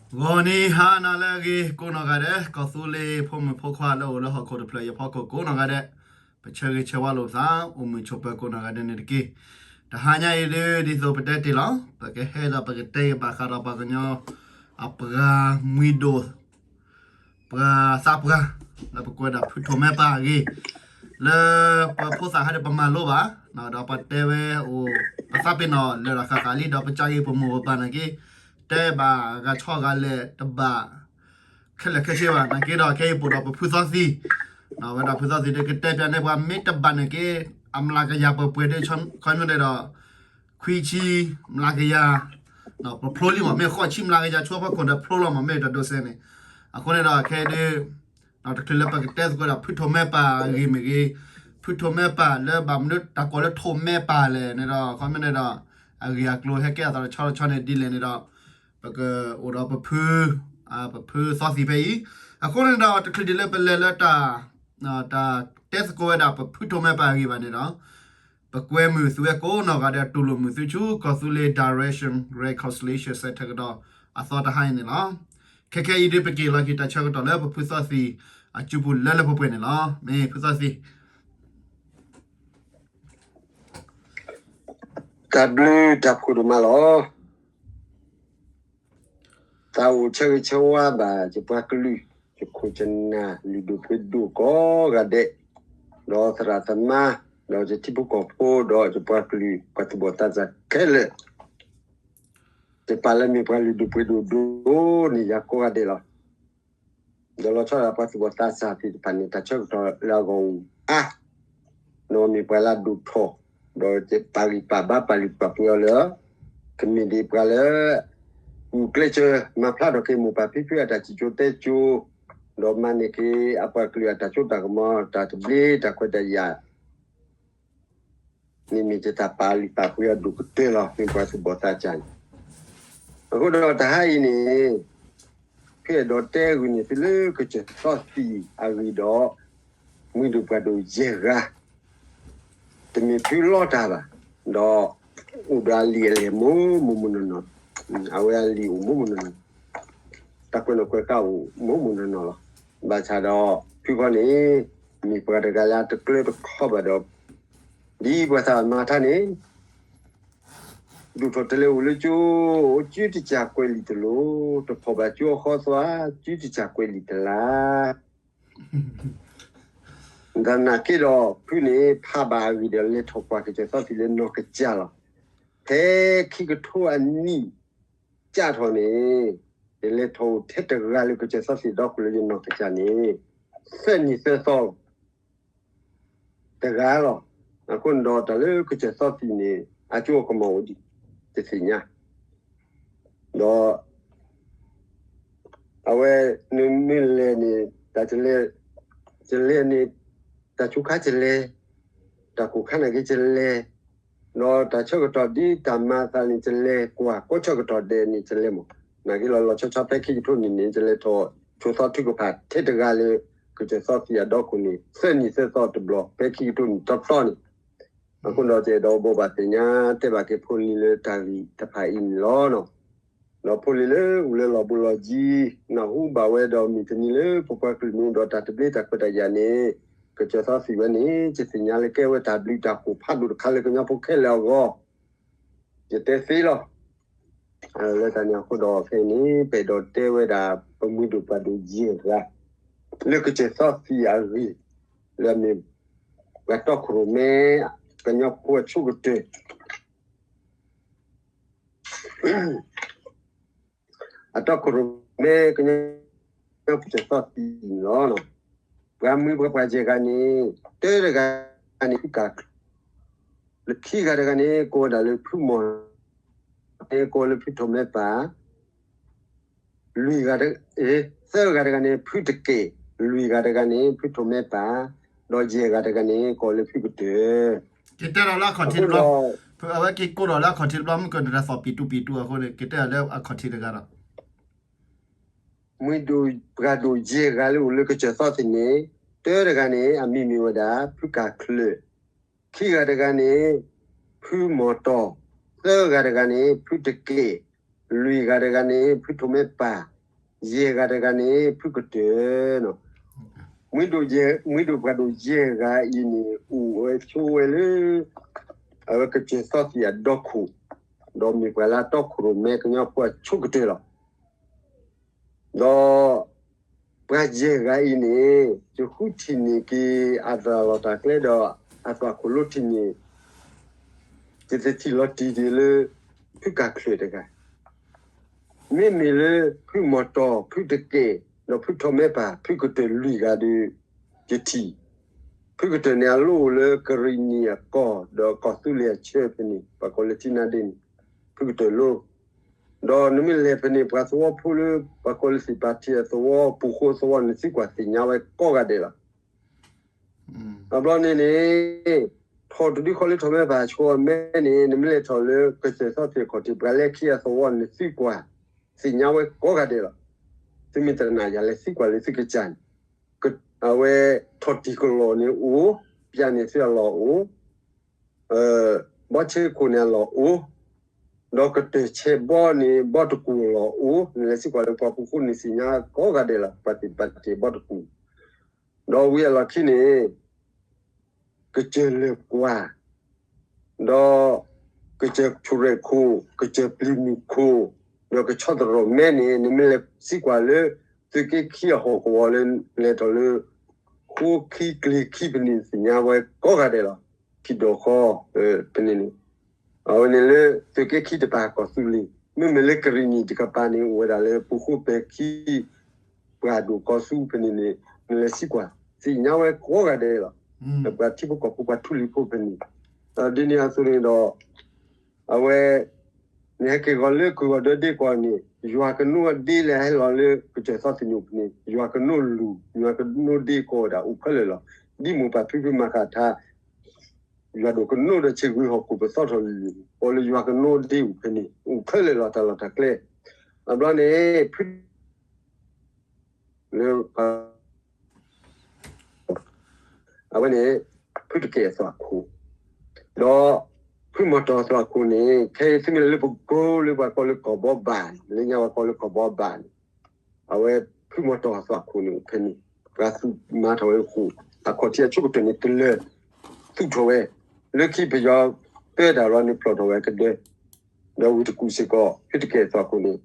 ဂီၤနံၤဟါနၤလၢအဂ့ၤ ကိးနီၢ်ဂၤဒဲး ကီၢ်သူလ့ၤဖိမုၣ်ဖိခွါလၢအိၣ်လၢဟီၣ်ခိၣ်တဖျၢၣ်အံၤအဖီခိၣ်ကိးနီၢ်ဂၤဒဲး, ပဆၢဂ့ၤဆၢဝါလိာ်ပသး အိၣ်မုာ်ဆိးပၢၤကိးနီၢ်ဂၤဒဲးန့ၣ်တက့ၢ်. တဟါညါအံၤဒ် ဒ်သိးပတဲတ့ၢ်လီၤ ပကဟဲဒီးပကတဲဘၣ်ဃးဒီးပှၤကညီ အပှၤမှံဒိၣ် ပှၤသးပှၢ် လၢပကွဲးဒၣ်ဖုထိးမဲပၢ်အဂ့ၢ်, လၢပဖိသၣ်ဟဲဒီးပမၤလိဘၣ်, ဒီးပတဲဝဲအိၣ် ပသးပ့ၤနီၣ်လၢာ်ဒီးဃၣ်ဃၣ်လံ ဒီးပကၢ်ဂ့ၤပမိၢ်ပပၢ်နာ်က့ တဲဘၣ်ဂၤဆီဂၤလဲၣ်တဘၣ် ခဲလၢာ်ခဲဆ့ဘၣ်နာ်က့ဒီး ခဲအံၤပိာ်ဒီးပဖုသီသံ, ဝဲဒၣ်ဖုသီသံဒီးကတဲပၠးန့ၢ်ပှၤ မ့ၢ်တဘၣ်နာ်က့ အမျးကယၤပှဲၤပှဲၤဒီး ခီမ့ၢ်န့ၣ်ဒီး ခွံဆံမျးကယၤ ပဖျိလံမး မ့ၢ်ဃိးဆံမျးကယၤ ဆိဖီခိၣ်ဒီးဖျိလီၤမး မ့ၢ်တဒိးစဲန့ၣ်. အဃိန့ၣ်ဒီးခဲအံၤဒ် တချုးလၢပကတဲသကိးဒီးဖုထိးမဲပၢ်အဂ့ၢ်မ့ၢ်ဂ့ၤ, ဖုထိးမဲပၢ်လၢဘၣ်မနုၤတၢ်ကိးလၢထိးမဲပၢ်လဲၣ်န့ၣ်ဒီး ခီမ့ၢ်န့ၣ်ဒီး အဂ့ၢ်အကျိၤဟဲကဲအသးတဆီတဆီန့ၣ်ဒ်လဲၣ်န့ၣ်ဒီး ပကအိၣ်ဒီးပဖု ပဖုသီသံဖဲအံၤ. အဃိန့ၣ်ဒီး တချုးဒ်လၢပလဲၤလၢတၢ် တၢ်တဲသကိးဝဲဒၣ်ပဖုထိးမဲပၢ်အဂ့ၢ်ဘၣ်န့ၣ်ဒီး ပကွဲမုာ်သုဝဲကိးနီၢ်ဂၤဒဲး တူၢ်လိာ်မုာ်သုဆူ ကီၢ်သူလ့ၤ Direction Reconciliation Center ကဒီးအသီတဟါအံၤန့ၣ်လီၤ. ခဲခဲအံၤဒ်ပက့ၤလီၤက့ၤတၢ်ဆၢကတီၢ်လၢပဖုသီသံ အစုပူၤလၢလၢပှဲၤပှဲၤန့ၣ်လီၤ. မ့ၢ်ဖုသီသံ တၢ်ဘျုးတၢ်ဖှိၣ်ဒိၣ်မးလီၤ. သးအိၣ်ဆၢဂ့ၤဆၢဝါဘၣ် ယပှၤကလုာ် ယခိၣ်ယနၢ် လုၢ်ဒိၣ်ပှ့ၤဒိၣ်ကိးဂၤဒဲး, ဒီးသရၣ်သမါ, ဒီးယထံဖိကီၢ်ဖိ, ဒီးယပှၤကလုာ် ပှၤသူၣ်ဘီၣ်သးစၢ်ခဲလၢာ်, ယပာ်လၢမ့ၢ်ပှၤလုၢ်ဒိၣ်ပှ့ၤဒိၣ်ဒိၣ်န့ၢ်ယၤကိးဂၤဒဲးလီၤ. ဒီးလီၤဆီဒၣ်ပှၤသူၣ်ဘီၣ်သးစၢ်သ့ၣ်တဖၣ်န့ၣ် တၢ်ဆၢကတီၢ်လၢအဂီၢ်အိၣ်အါ, ဒီးမ့ၢ်ပှၤလၢအဒိၣ်ထီၣ်, ဒီးပာ်ဂံၢ်ပာ်ဘါပာ်လုၢ်ပာ်ပှ့ၤအီၤလၢ ကမ့ၢ်ဒ်ပှၤလၢ ဂုာ်ကျဲးစၢးမၤဖျါထီၣ်က့ၤမိၢ်ပၢ်ဖံဖုအတၢ်စံၣ်စိၤတဲစိၤ, ဒီးမၤန့ၢ်က့ၤအပှၤကလုာ်အတၢ်စိတၢ်ကမီၤ တၢ်သဘျ့တၢ်ခွဲးတၢ်ယာ် န့ၣ်မ့ၢ်ယတၢ်ပာ်လုၢ်ပာ်ပှ့ၤအီၤဒိၣ်ကတၢၢ်လီၤ မ့ၢ်ပှၤသူၣ်ဘီၣ်သးစၢ်န့ၣ်. အဃိဒီးတဟါအံၤန့ၣ် ဖဲအဲၣ်ဒိးတဲဂုာ်န့ၢ်သုလၢကစၢၢ်သီသံၣ်အဂ့ၢ်ဒီး မှံဒိၣ်ပှၢ်ဒိၣ်ယဲၢ်ဂၤ တမ့ၢ်ဖုလီတၢ်ဘၣ်, ဒီးအိၣ်ဒီးအလံာ်အလဲၢ်မိၢ်မိၢ်နီၢ်နီၢ်, အဝဲအလံာ်အိၣ်မိၢ်မိၢ်နီၢ်နီၢ်, တၢ်ကွဲးနီၣ်ကွဲးဃါအိၣ်မိၢ်မိၢ်နီၢ်နီၢ်လီၤ. ဘၣ်ဆၣ်ဒီးဖုခီန့ၣ် မ့ၢ်ပှၤတဂၤလၢအတကျၢတခီဘၣ်ဒီး ဒ်ပှၤသးမၤထါန့ၣ် ဒိၣ်ထီၣ်တလဲၤအိၣ်လၢကၠိ, ကၠူတစၢ်ကွဲးလံာ်တလိၤ, တဖီၣ်ဘၣ်ကၠိအဃီသွါ, ကၠူတစၢ်ကွဲးလံာ်တလး သနာ်က့ဒီး ဖုန့ၣ် ဖးဘၣ်အဂ့ၢ်ဒီး လဲၤထီၣ်ကွၢ်ကစၢၢ်သီသံၣ်လၢနီၢ်ကစၢ်လီၤ. ဖဲခံကထိအနံၣ် ကၠးထီၣ်န့ၣ် ယလဲၤထီၣ်အိၣ်ထဲတဂၤလၢကစၢၢ်သီသံၣ်ဒီခိၣ်လၢယနီၢ်ကစၢ်န့ၣ် သၢနံၣ်သၢသီလီၤ. တဂၤလီၤ. အဃိန့ၣ်ဒီးတၢ်လၢကစၢၢ်သီသံၣ်န့ၣ် အကၠိအကမီၤအိၣ်ဒံး တသ့ၣ်ညါ ဒီး အဝဲ နမ့ၢ်လဲၤန့ၣ် တၢ် ယလဲၤန့ၣ် တၢ်ဆူးခါယလဲၤ, တၢ်ကိၢ်ခါနာ်က့ယလဲၤ, ဒီးတၢ်ဆၢကတီၢ်ဒ်တၢ်မၤအသးန့ၣ် ယလဲၤကွၢ်ကိးဆၢကတီၢ်ဒဲးန့ၣ် ယလဲၤမး, နာ်က့လီၤ လီၤဆီဆီဖဲခံကထိနံၣ်န့ၣ် ယလဲၤထီၣ်ဆိသီထုကဖၣ်ထဲတဂၤလၢ ကစၢၢ်သီသံၣ်အဒီခိၣ်န့ၣ် သၢနံၣ်သၢသီတဘျီ ဖဲခံကထိနံၣ်တီတီန့ၣ် အဃိဒီး ယအဲၣ်ဒိးဘိးဘၣ်သ့ၣ်ညါတဲဘၣ်က့ၤဖိလံၤလၢတၢ်ဂ့ၢ်တဖၣ်အံၤန့ၣ်လီၤ. ဒီးဖိလံၤလၢအိၣ်လၢလီၢ်ဘူးလီၢ်ယံၤ နၢ်ဟူဘၣ်ဝဲဒီး မုၢ်တနံၤလၢပပှၤကလုာ်မ့ၢ်အိၣ်ဒီးတၢ်သဘျ့တၢ်ခွဲးတၢ်ယာ်န့ၣ် ကစၢၢ်သီသံၣ်ဝဲန့ၣ် ယသ့ၣ်ညါလၢကဲဝဲတၢ်ဘျုးတၢ်ဖှိၣ်ဖးဒိၣ်တခါလၢကညီဖိခဲလၢာ်အဂီၢ် ယတဲသ့လီၤ. လၢတၢ်န့ၣ်အဃိဒီးဖဲအံၤန့ၣ် ပအဲၣ်ဒိးတဲဝဲဒၣ် ပမှံဒိၣ်ပှၢ်ဒိၣ်ယဲၢ်ဂၤ လၢကစၢၢ်သီသံၣ်အဂ့ၢ် လၢအမ့ၢ် ပှၤတီခိၣ်ရိၣ်မဲ ကညီဖိအဆိကတၢၢ် အတီခိၣ်ရိၣ်မဲ ကညီဖိကစၢၢ်သီသံၣ်န့ၣ်လီၤ. ပှၤမှံပှၤပှၢ်ယဲၢ်ဂၤန့ၣ် တၢတဂၤန့ၣ် ဖုကၢ်ချၢၣ်, လၢခံဂၤတဂၤန့ၣ် ကိးဝဲဒၣ်လၢဖုမီၢ်, ကိးလၢဖုထိးမဲပၢ် လွံၢ်ဂၤတဂၤ, သၢဂၤတဂၤန့ၣ် ဖုတကဲၣ်, လွံၢ်ဂၤတဂၤန့ၣ် ဖုထိးမဲပၢ်, ဒီးယဲၢ်ဂၤတဂၤန့ၣ် ကိးလၢဖုကတၢၢ်. ကတဲဒီးလၢအခီၣ်ထံးတဘျီ, အဝဲက့ၤကိးဒီးလၢအခီၣ်ထံးတဘျီ မုၢ်ကနၣ်တၢ်သီၣ်ပံၤတူပံၤတူအဃိန့ၣ် ကတဲဒီးလၢအခီၣ်ထံးတဂၤဒီး မှံဒိၣ်ပှၢ်ဒိၣ်ယဲၢ်ဂၤလၢအိၣ်လၢကစၢၢ်သီသံၣ်န့ၣ် တၢတဂၤန့ၣ် အမံၤမ့ၢ်ဝဲဒၣ် ဖုကၢ်ချၢၣ်, ခံဂၤတဂၤန့ၣ် ဖုမီၢ်တီၢ်, သၢဂၤတဂၤန့ၣ် ဖုတကဲၣ်, လွံၢ်ဂၤတဂၤန့ၣ် ဖုထိးမဲပၢ်, ယဲၢ်ဂၤတဂၤန့ၣ် ဖုကတၢၢ်, မုၢ်ဒိၣ်ပှၤဒိၣ်ယဲၢ်ဂၤအံၤန့ၣ် အိၣ်ဝဲဆိးဝဲလၢ အဝဲကစၢၢ်သီသံၣ်အဒီခိၣ်, ဒီးမ့ၢ်ပှၤလၢအတီခိၣ်ရိၣ်မဲကညီဖိအဆိကတၢၢ်လီၤ. ဒီးပှၤယဲၢ်ဂၤအံၤန့ၣ် ယဃုထံၣ်န့ၢ်က့ၤအတၢ်လီၢ်တၢ်ကျဲဒီး အသွၣ်ခိၣ်လိထံၣ်န့ၣ် ယတထံၣ်လီၤတံၢ်ဒံးလၢ ဖုကၢ်ချၢၣ်တဂၤ, မ့မ့ၢ်လၢဖုမီၢ်တီၢ် ဖုတကဲၣ် ဒီးဖုထီၣ်မဲပၢ် ဖုကတၢၢ်လွံၢ်ဂၤဒီး ယထံၣ်, ဖုကတၢၢ်န့ၣ် အလိၣ်အိၣ်လၢကရံၣ်နံၣ်အကီၢ် ဒီးကီၢ်သူလ့ၤအဆၢဖဲန့ၣ် ပှၤကိးလၢထံနါဒ့န့ၣ် ဖုကတၢၢ်လိၣ်, ဒီးနမ့ၢ်လဲၤဖဲန့ၣ် ပှၤသဝီဖိလၢ ပှၤကိးလၢသ့ၣ်ပာ်ထံအသဝီ ပူၤဃိသဝီ နသံကွၢ်သ့ၣ်ညါဝဲကိးဂၤဒဲးလီၤ. အဘျီန့ၣ်န့ၣ် ထီၣ်တဒုခီလၢထီၣ်မဲပၢ်ဆှီမဲန့ၣ် နမ့ၢ်လဲၤထီၣ်လၢကစၢၢ်သီသ့ၣ်ခီၣ်ထံး ပှၤလဲခံအသဝီ နသံကွၢ် သ့ၣ်ညါဝဲကိးဂၤဒဲးလီၤ. သုမ့ၢ်တနာ်ယၤလဲၤသံကွၢ်လၢသုကစၢ်န့ၣ် အဝဲထီၣ်တံၢ်ကလီၢ်န့ၣ်အိၣ်, ပျၢ်န့ၢ်သုအလီၢ်အိၣ်, ဘီဆဲခိၣ်န့ၣ်အလီၢ်အိၣ်, ဒီးကတၢၢ်ဆဲးဘီန့ၣ် ဘီတကူၣ်အလီၢ်အိၣ်, နလဲၤသံကွၢ်လၢပှၤပူၤဃိန့ၣ်သ့ၣ်ညါကိးဂၤဒဲးလီၤ. ပှၤသ့ၣ်တဖၣ်တ့ၢ်ဘီတကူၣ် ဒီးဝံၤအလီၢ်ခံန့ၣ် ကစၢၢ်လၢၢ်ကွၢ်, ဒီးကစၢၢ်ဆိၣ်ရဲၣ်ခိၣ်, ကစၢၢ်ပျံၤမုၢ်ခိၣ်, ဒီးကဆီတရီၣ်မဲန့ၣ် နမ့ၢ်လဲၤသံကွၢ်လၢ သုးက့ခံအဟီၣ်ကဝီၤလၢ လဲၤထီၣ်လၢ ဃိခံကျ့ခံဖဲန့ၣ် သ့ၣ်ညါဝဲကိးဂၤဒဲးလီၤ. ခံဒီးဃီ ဖဲန့ၣ်န့ၣ် အဝဲန့ၣ်လၢသုးက့ခံတပၤကီၢ်သူလ့ၤ, မ့မ့ၢ်လၢကရံၣ်နံၣ်တကပၤန့ၣ် အိၣ်ဝဲဒၣ်လၢပူၤဃိပဲၤခံ ပှၢ်ဒိၣ်ကီၢ်သူဖဲန့ၣ်န့ၣ် နလဲၤသံကွၢ် သ့ၣ်ညါဝဲကိးဂၤဒဲးလီၤ. ပှၤထံဖိကီၢ်ဖိပှၤထူလံၤဖိဖဲန့ၣ်, ဒ်န့ၣ်အသိးန့ၣ်ဒီး အဝဲ နဟဲက့ၤဂီၤလၢကုၢ်ဂီၤဒၢဒ့ကီၢ်န့ၣ် ယွၤကနိအဒ့လၢဟဲလီၤလၢကစၢၢ်သီသ့ၣ်န့ၣ်အိၣ်ဖဲန့ၣ် ယွၤကနိလူၢ် ယွၤကနိဒ့ကီၢ်ဝဲဒၣ်အိၣ်ခဲလၢာ်လီၤ. ဒ်မိၢ်ပၢ်ဖံဖုမၤဃၣ်ထါ ယွၤဒိၣ်ကနိဒီးဆ့ၣ်ဂုၤဟီၣ်ခိၣ်ပသီထီၣ်လံၤ ပီလၢယွၤကနိဒ့အိၣ်ဖဲန့ၣ် အိၣ်ခဲလၢာ်လီၤ တၢ်လီၢ်တၢ်ကျဲ. အဘျီန့ၣ် ဖု လၢ အဝဲန့ၣ် ဖုတကဲၣ်အသွၣ်ခိၣ်, ဒီးဖုမီၢ်တီၢ်အသွၣ်ခိၣ်န့ၣ် ခဲအံၤသုမ့ၢ်လဲၤလၢပကိလၢပှၤကိးလၢကီၢ်ဘီဘၣ်န့ၣ် လၢညါပှၤကိးလၢကီၢ်ဘီဘၣ်န့ၣ် အဝဲဖုမီၢ်တီၢ်အသွၣ်ခိၣ်န့ၣ်အိၣ်ဖဲန့ၣ် ပှၤသူၣ်မၤထီၣ်ဝဲအဃိ အခီၣ်ထံးအဆိကတၢၢ်န့ၣ်တလၢာ် သူၣ်ထီၣ်ဝဲ လၢခံပယီၤပၢတၢ်လီၤန့ၣ် ဖျိးထီၣ်ဝဲကဒၢ ဒီးဝံၤတကူၣ်စ့ၢ်ကီး ဖုတကဲၣ်အသွၣ်ခိၣ်န့ၣ်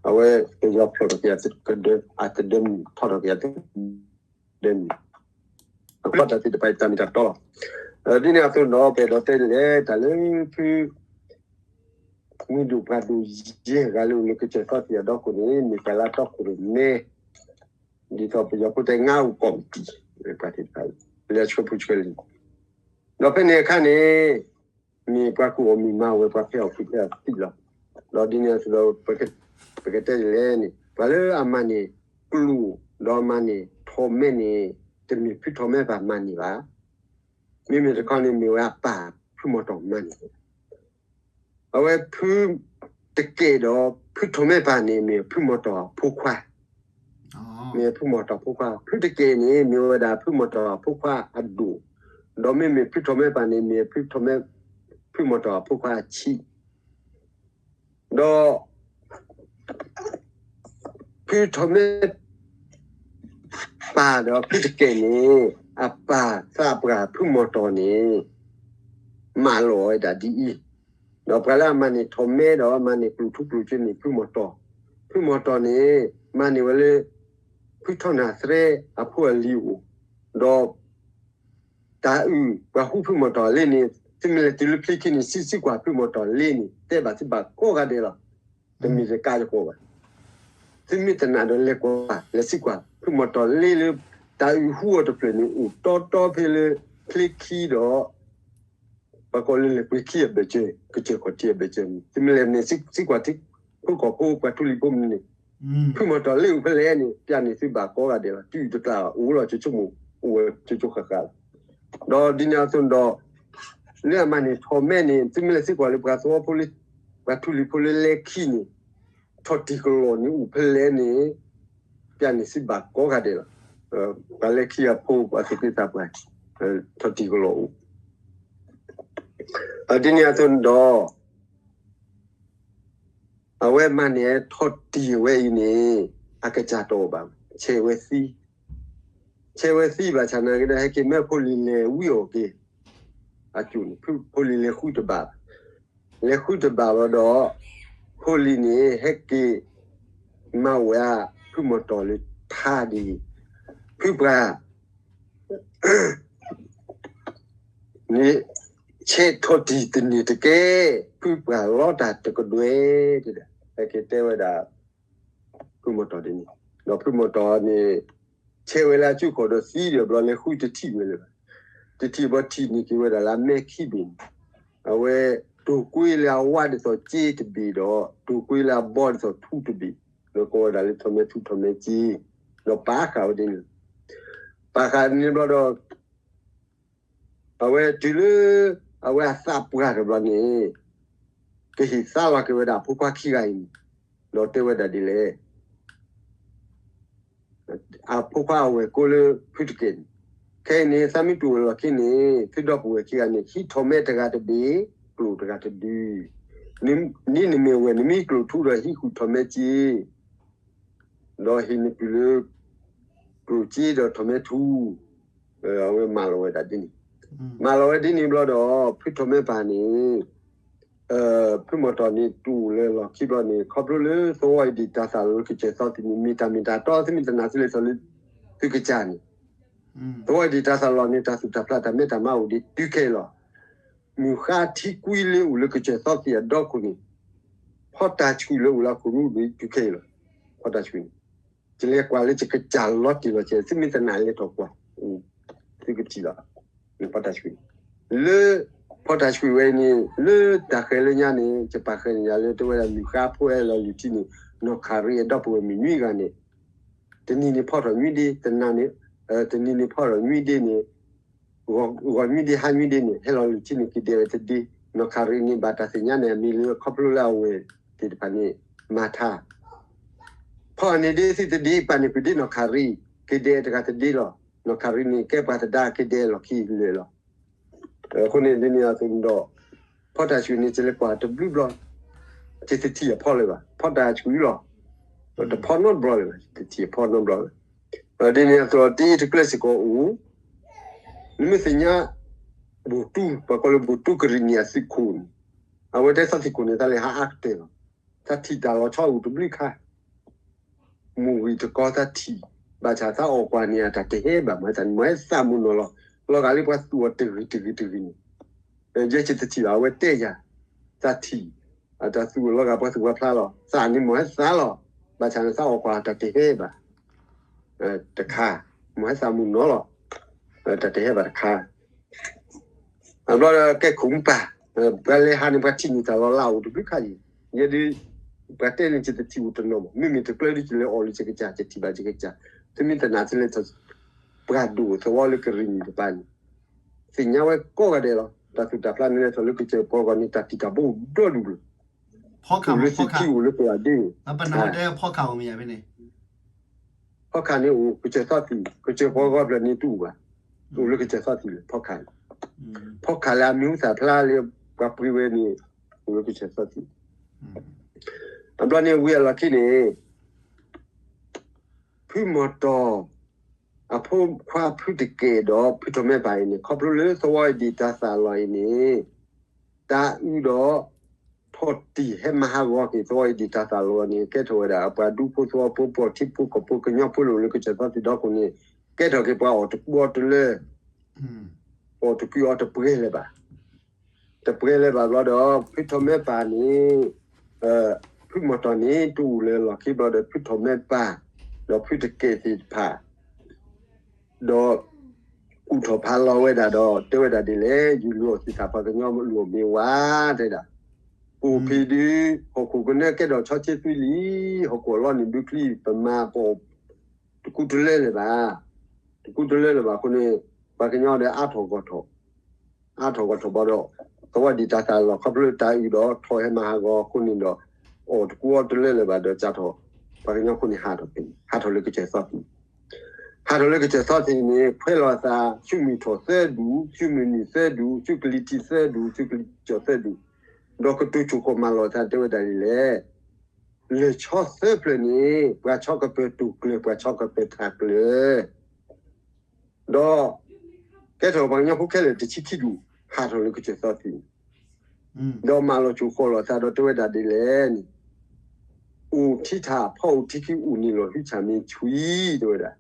အဝဲပယီၤဖျိးထီၣ်က့ၤအကဒၢ အကဒၢမုၢ် ထီၣ်ထီၣ်က့ၤအကဒၢမုၢ် အဃိတၢ်သ့ၣ်တဖၣ်အံၤတၢ်မ့ၢ်တၢ်တီလီၤ. ဒ်န့ၣ်အသိးဒီး ပအဲၣ်ဒိးတဲလဲၣ်တၢ်လၢဖု မုၢ်ဒိၣ်ပှၢ်ဒိၣ်ယဲၢ်ဂၤလၢအိၣ်လၢကစၢၢ်သီသ့ၣ်အဒီခိၣ်န့ၣ် မ့ၢ်ပှၤလၢအတီခိၣ်ရိၣ်မဲ ဒ်သိးပယီၤဖိတဲ ငါးဦးကော်မတီ ပှၤသ့ၣ်တဖၣ်အံၤ လၢအဆှၢဖိဆှၢလံၤ ဒီးဖဲန့ၣ်အခါန့ၣ် မ့ၢ်ပှၤကူၣ်အီၣ်မုၢ်မၤဝဲ ပှၤဖဲးအီၣ်ဖုးဖဲးအီၣ်သံလီၤ. ဒီးဒ်န့ၣ်အသိးဒီး ပကတဲလဲၣ်န့ၣ် ပှၤလၢအမၤန့ၢ်ကျိၣ် ဒီးမၤန့ၢ်ထီၣ်မဲန့ၣ် တမ့ၢ်ဖုထီၣ်မဲပၢ်မၤန့ၢ်ဘၣ်. မ့မ့ၢ်တခီန့ၣ် မ့ၢ်ဝဲအပၢ်ဖုမီၢ်တီၢ်မၤန့ၢ် အဝဲဖုတကဲၣ်ဒီး ဖုထီၣ်မဲပၢ်န့ၣ် မ့ၢ်ဖုမီၢ်တီၢ်အဖိခွါ, မ့ၢ်ဖုမီၢ်တီၢ်အဖိခွါ, ဖုတကဲၣ်န့ၣ် မ့ၢ်ဝဲဒၣ်ဖုမီၢ်တီၢ်အဖိခွါအဒိၣ်, ဒီးမ့မ့ၢ်ဖုထီၣ်မဲပၢ်န့ၣ် မ့ၢ်ဖုထီၣ်မဲ ဖုမီၢ်တီၢ်အဖိခွါအဆံး, ဒီး ဖုထီၣ်မဲ ပၢ်ဒီးဖုတကဲၣ်န့ၣ် အပၢ်သးပှၢ်ဖုမီၢ်တီၢ်န့ၣ် မၢလီၤဝဲဒၣ်ဒ်အံၤ, ဒီးပှၤလၢအမၤန့ၢ်ထီၣ်မဲဒီးမၤန့ၢ်ကျိၣ်ထူကျိၣ်ကၠိန့ၣ် ဖုမီၢ်တီၢ်, ဖုမီၢ်တီၢ်န့ၣ် မၤန့ၢ်ဝဲလၢ ဖုထီၣ်နၢ်သရဲအဖိအလံၤအိၣ်, ဒီး တၢ်အုၣ်ပှၤဟူဖုမီၢ်တီၢ်လ့န့ၣ် သုမ့ၢ်လဲၤတုၤလၢချ့ခံန့ၣ် စံးစံးကွၢ်ဖုမီၢ်တီၢ်လ့န့ၣ် တဲဘၣ်သုဘၣ်ကိးဂၤဒဲးလီၤ. တမ့ၢ်တကးတကိးဘၣ်. သုမ့ၢ်တနာ်ဒီးလဲၤကွၢ် လဲၤစံးကွၢ် ဖုမီၢ်တီၢ်လ့လၢ တၢ်အုၣ်ဟူအီၤတဖျၢၣ်န့ၣ် အိၣ်တီတီဖဲလၢ ချ့ခံဒီး ပှၤကိးလၢလဲၤပှ့ၤခံအဘၢၣ်စၢၤ ကစၢၢ်ခီၣ်ထံးအဘၢၣ်စၢၤန့ၣ် သုမ့ၢ်လဲၤန့ၣ် စံးကွၢ်ထံ ဖိကီၢ်ဖိပှၤထူလံၤဖိမနုၤန့ၣ် ဖုမီၢ်တီၢ်လ့အိၣ်ဖဲလဲၣ်န့ၣ် ပျၢ်န့ၢ်သုဘၣ်ကိးဂၤဒဲးလီၤ. တုၤတကျါအိၣ်လီၤ ကၠိကၠိမိၢ် အိၣ်ဝဲကၠိကၠိဃၣ်ဃၣ်လီၤ. ဒီးဒ်န့ၣ်အသိးဒီး လၢအမၤန့ၢ်ထီၣ်မဲန့ၣ် သုမ့ၢ်လဲၤစံးကွၢ်လၢပှၤသဝီဖိလၢ ပှၤထူလံၤဖိလၢလဲခံန့ၣ် ထီၣ်တံၢ်ကလီၢ်န့ၣ်အိၣ်ဖဲလဲၣ်န့ၣ် ပျၢ်န့ၢ်သုဘၣ်ကိးဂၤဒဲးလီၤ. ပှၤလဲခံအဖိ ပှၤသူၣ်က့သးပှၢ် ထီၣ်တံၢ်ကလီၢ်အိၣ် ဒ်န့ၣ်အသိးဒီး အဝဲမၤန့ၢ်ထီၣ်တံၢ်ဝဲအံၤန့ၣ် အကစၢ်တအိၣ်ဘၣ်, ဆဲးဝဲသံ, ဆဲးဝဲသံဘၣ်ဆၣ်နာ်က့ဒီး ဟဲက့ၤမၢဖိလံၤလဲၤဝံအီၤက့ၤ, အကၠိန့ၣ် ဖိလံၤလဲၤဃုတဘၣ်ဘၣ်, လဲၤဃုတဘၣ်ဘၣ်ဒီး ဖိလံၤန့ၣ် ဟဲက့ၤမၤဝဲ ဖုမီၤတီၤလၢထါဒ်အံၤ, ဖုပှၢ် န့ၣ် ဆဲးထီၣ်တံၢ်တန့ၢ်တကဲ, ဖုပှၢ်လီတၢ်တကဒွဲ, တဲဒၣ် ဟဲက့ၤတဲဝဲဒၣ် ဖုမီၤတီၤဒ်န့ၣ်, ဒီးဖုမီၤတီၤန့ၣ် ဆဲးဝဲလၢအစုၣ်ခီၣ်ဒီးသံဒီးဘျီလဲၤဃုတထံၣ်ဝဲလၢၤဘၣ်, တထံၣ်ဘၣ်ထံၣ်န့ၢ်က့ၤဝဲဒၣ်လၢအမဲခံဘ့ၣ်န့ၣ်, အဝဲတိၢ်ကွံလၢအဝါဒ်သိးစ့တဘ့ၣ်ဒီး တိၢ်ကွံလၢအဘီဒ်သိးထူတဘ့ၣ်, ဒီးကိးဝဲဒၣ်လၢထီၣ်မဲထူထီၣ်မဲစ့, ဒီးပာ်ဃာ်ဝဲဒ်န့ၣ်, ပာ်ဃာ်န့ၣ်ဘျီဒီး အဝဲတုၤလၢ အဝဲအသးပှၢ်တဘျီန့ၣ် ကဟ့ၣ်သါလီၤက့ၤဝဲဒၣ်အဖိခွါခံဂၤအံၤန့ၣ်, ဒီးတဲဝဲဒၣ်ဒ်လဲၣ်, အဖိခွါအဝဲၢ်ကိးလၢဖုတကဲးန့ၣ်, ခဲအံၤန့ၣ် သးမ့ၢ်တူၢ်ဝဲလီၢ်ခံန့ၣ် သုဒီပုၢ်ဝဲၢ်ခံဂၤန့ၣ် ဟံးထီၣ်မဲတဂၤတဘ့ၣ်, ကျိၣ်တဂၤတဒု, နမ့ၢ်ဝဲၢ် နမ့ၢ်ကျိၣ်ထူဒီးဟံးဃုာ်ထီၣ်မဲစ့ ဒီးဟ့ၣ်နပုၢ်လၢ ကျိၣ်စ့ဒီးထီၣ်မဲထူ, အဝဲမၢလီၤဝဲဒၣ်ဒ်န့ၣ်, မၢလီၤဝဲဒ်န့ၣ်ဘျီဒီး ဖုထီၣ်မဲပၢ်န့ၣ် ဖုမီၤတီၤန့ၣ်တူၢ်လၢလီၢ်ခံဘျီန့ၣ် ခီဖျိလၢသဝီအံၤဒံးတၢ်သၣ်လီၤလၢကစၢၢ်သီသံန့ၣ် မ့ၢ်တၢ်မ့ၢ်တၢ်တီ သုမ့ၢ်တနာ်သုလဲၤထီၣ်လၢ သုကစၢ်န့ၣ်, သဝီအံၤဒံးတၢ်သၣ်လီၤန့ၣ် တၢ်သူၣ်တၢ်ဖျးတၢ်မဲတၢ်မါအိၣ်ဒံးတုၤခဲအံၤလီၤ. မုၢ်ဃါထံကွံလၢအိၣ်လၢကစၢၢ်သီသံအဒီခိၣ်န့ၣ် ဖီတၢ်ဆှုၣ်လၢအိၣ်လၢခိၣ်ရူဒံးတုၤခဲအံၤလီၤ. ဖီတၢ်ဆှုၣ်န့ၣ် ယလဲၤကွၢ်လၢယကစၢ်လီၤတံၢ်လီၤဆဲး သုမ့ၢ်တနာ်လဲၤထီၣ်ကွၢ်, သုကထံၣ်လီၤ. ဖီတၢ်ဆှုၣ်န့ၣ် လၢ ဖီတၢ်ဆှုၣ်ဝဲအံၤန့ၣ် လၢတၢ်ဃဲၤလၢညါန့ၣ် ယပာ်ဃဲၤန့ၢ်ယၤလၢတဲဝဲဒၣ် မုၢ်ဃါဖိအဲၣ်လီၤလုၢ်ထံန့ၣ် နီၢ်ခးရံအဒီပုၢ်ဝဲၢ်မုၣ်နွံဂၤန့ၣ် တနံၤန့ၣ်ဖီထီၣ်နွံဒ့, တနံၤန့ၣ်ဖီထီၣ်နွံဒ့န့ၣ် ဂီၤနွံဒ့ဟါနွံဒ့န့ၣ် ဟဲလီၤလုၢ်ထံန့ၣ် က့ၤဒဲးဝဲတဒ့, နီၢ်ခးရံန့ၣ် ဘၣ်တၢ်သ့ၣ်ညါန့ၣ် အမ့ၢ်လၢခီဖျိလၢအဝဲၢ်သ့ၣ်တဖၣ်န့ၣ် မၤထါ ဖီန့ၢ်ဒ့သုတဒ့ ပာ်န့ၢ်ဖုးဒ့နီၢ်ခးရံ, က့ၤဒဲးတဂၤတဒ့လီၤ. နီၢ်ခးရံန့ၣ် ကဲပှၤသဒါ က့ၤဒဲးလီၢ်ခံလၢာ်လီၤ. အဃိန့ၣ်ဒ်န့ၣ်အသိးဒီး ဖီတၢ်ဆှုၣ်န့ၣ် ယလဲၤကွၢ်တဘျုးဘျီ, ယတထံၣ်အဖီလၢၤဘၣ်, ဖီတၢ်ဆှုၣ်လီၤ. တဖီနီတဘျီလၢၤဘၣ်, ယတထံၣ်အဖီနီတဘျီလၢၤ. ဒ်န့ၣ်အသိး တ့တကျဲစ့ၢ်ကီးအိၣ်, နမ့ၢ်သ့ၣ်ညါ ဘူၣ်တူၢ် ပှၤကိးလၢဘူၣ်တူၢ်ကရံၣ်နံၣ်အသုးခိၣ်န့ၣ်, အဝဲတဲသီသံၣ်ခိၣ်န့ၣ် တၢ်လဲၤဟးအါကတၢၢ်လီၤ. တၢ်ထံၣ်တၢ်လီၤဆီအိၣ်တဘျုးခါ မုၢ်ဂံၢ်တကီတၢ်ထံၣ်, ဘၣ်ဆၣ်သးအီၣ်ကွၢ်န့ၣ် အတၢ်တဟဲဘၣ် မၤသးန့ၣ် မၤဟဲသးမုၢ်နီၢ်လီၤ. လီၤဂာ်လၢပှၤသူၣ်အီၤတဂ့ၤတဂ့ၤတဂ့ၤန့ၣ်, ယဲယတထံၣ်ဘၣ် အဝဲတဲယၤ, တၢ်ထံၣ်, အတၢ်သူၣ်လီၤဂာ်ပှၤသူၣ်ပှၤဖျါလီၤ. သးန့ၣ်မၤဟဲသးလီၤ. ဘၣ်ဆၣ်န့ၣ်သးအီၣ်ကွၢ်တၢ်တဟဲဘၣ် တခါ, မၤဟဲသးမုၢ်နီၢ်လီၤ. တၢ်တဟဲဘၣ်တခါ အဘျီဒီးကဲခိၣ်မူပၢ်, ပှၤလဲၤဟးန့ၣ် ပှၤထံၣ်န့ၢ်တၢ်လီၤလးအိၣ်တဘျုးခါအံၤ, ယဲဒၣ် ပှၤတဲန့ၣ် ယတထံၣ်အိၣ်တနီၤဘၣ်, မ့မ့ၢ်တကျၢဒ်ယလဲၤအီၣ်လၢယကစၢ် ယထံၣ်ဘၣ်ယကစၢ်, သုမ့ၢ်တနာ်သုလဲၤထီၣ် ပှၤဒိၣ်သဝီလၢကရံၣ်နံၣ်တပၤန့ၣ်, သ့ၣ်ညါဝဲကိးဂၤဒဲးလီၤ. တၢ်သူၣ်တၢ်ဖျါန့ၣ် လဲၤထီၣ်လၢကစၢၢ်ပှၤဂီၢ်န့ၣ် တၢ်တံာ်တာ်ဘိၣ်ဒီဒူၣ်လီၤ. အိၣ်လၢသ့ၣ်ခံ အိၣ်လၢပှၤဒ့ ဖီခါန့ၣ်အိၣ်ကစၢၢ်သီသံၣ်, ကစၢၢ်ပှၤဂီၢ်ဖျၢၣ်န့ၣ်တအိၣ်ဘၣ်, အိၣ်လၢကစၢၢ်သီသံၣ်လၢဖီခါန့ၣ်, ဖီခါလၢအမံၤဟူသၣ်ဖျါလၢပှၤပှ့ၤဝဲန့ၣ် အိၣ်လၢကစၢၢ်သီသံၣ်, အဘျီန့ၣ်ဝံၤအလီၢ်ခံန့ၣ် ဖုမီၤတီၤ အဖိခွါဖုတကဲးဒီး ဖုထီၣ်မဲပၢ်အံၤန့ၣ် ခီဖျိလၢသဝီအံၤဒံးတၢ်သၣ်လီၤအံၤန့ၣ် တၢ်အုးဒီး ထီၣ်တံၢ်ဟဲမၤဟးဂီၤက့ၤသဝီအံၤဒံးတၢ်သၣ်လီၤန့ၣ် ကဲထီၣ်ဝဲဒၣ် အပှၤဒူဖိသဝီဖိ ပှၤထံဖိကီၢ်ဖိ ကညီဖိလၢအိၣ်လၢကစၢၢ်သီသံၣ်ဒီခိၣ်န့ၣ် ကဲထီၣ်က့ၤပှၤအီၣ်တကူအီတလၢ အီၣ်တကူအီတပှဲၤလၢၤဘၣ်. တပှဲၤလၢၤဘၣ်ဘျီဒီး ဖုထီၣ်မဲပၢ်န့ၣ် ဖုမီၤတီၤန့ၣ် တအိၣ်လၢၤလီၢ်ခံဘျီဒီး ဖုထီၣ်မဲပၢ် ဒီးဖုတကဲးသ့ၣ်တဖၣ် ဒီး ကူၣ်ထီၣ်ဖးလီၤဝဲဒၣ်ဒီး တဲဝဲဒၣ်ဒ်လဲၣ်, ယလူၤအီၣ်သ့ၣ်တဖၣ် ပှၤကညီလူၤအီၣ်မ့ၢ်ဝါ တဲဒၣ်, ပအိၣ်ဖံးဒုး ဟီၣ်ခိၣ်ကနၢကဲထီၣ်ဆီဆ့သွံလံ, ဟီၣ်ခိၣ်အလီၢ်န့ၣ်ဘုချံ ပမၤပအီၣ် တကူတလၢလၢၤဘၣ်, တကူတလၢလၢၤဘၣ်အဃိန့ၣ် ပှၤကညီဒီးအါထီၣ်ဂီၢ်ထီၣ် အါထီၣ်ဂီၢ်ထီၣ်ဘၣ်ဒီး သဝီဒံးတၢ်သၣ်လီၤ ခီဖျိတၢ်အုးဒီးထီၣ်ဟဲမၤဟးဂီၤအဃိန့ၣ်ဒီး အီၣ်တကူအီတလၢလၢၤဘၣ်ဒီး စးထီၣ် ပှၤကညီအဃိန့ၣ် ဟးထီၣ်ဖဲန့ၣ် ဟးထီၣ်လၢကစၢၢ်သီသံၣ်, ဟးထီၣ်လၢကစၢၢ်သီသံၣ်န့ၣ် ခွဲးလီၤအသး ဆူမုၢ်ထီၣ်သၢဒူၣ် ဆူမုၢ်နုာ်သၢဒူၣ် ဆူကလံၤထံးသၢဒူၣ် ဆူကလံၤကၠီၣ်သၢဒူၣ်, ဒီးကတိၤဆိၣ်ဃီၣ်မၤလီၤအသးတဲဝဲဒၣ်ဒ်လဲၣ် လၢာ်ဆီသၢဖျၢၣ်န့ၣ် ပှၤဆီကပၢၤတူၢ်ကျၢၤ ပှၤဆီကပၢၤထးကျၢၤ ဒီး ကဲထီၣ်ပှၤကညီဖိခဲလၢာ်တဆံခံဒူၣ် ဟးထီၣ်လၢကစၢၢ်သီသံၣ်န့ၣ်, ဒီးမၤလီၤဆူၣ်ဃီလီၤသးဒီးတဲဝဲဒၣ်ဒ်လဲၣ်န့ၣ်, အိၣ်ထံထးဖီအိၣ်ထံခံအိၣ်န့ၣ်လီၤ ဟုဆၣ်မ့ၢ်ဆှံ တဲဝဲဒၣ်.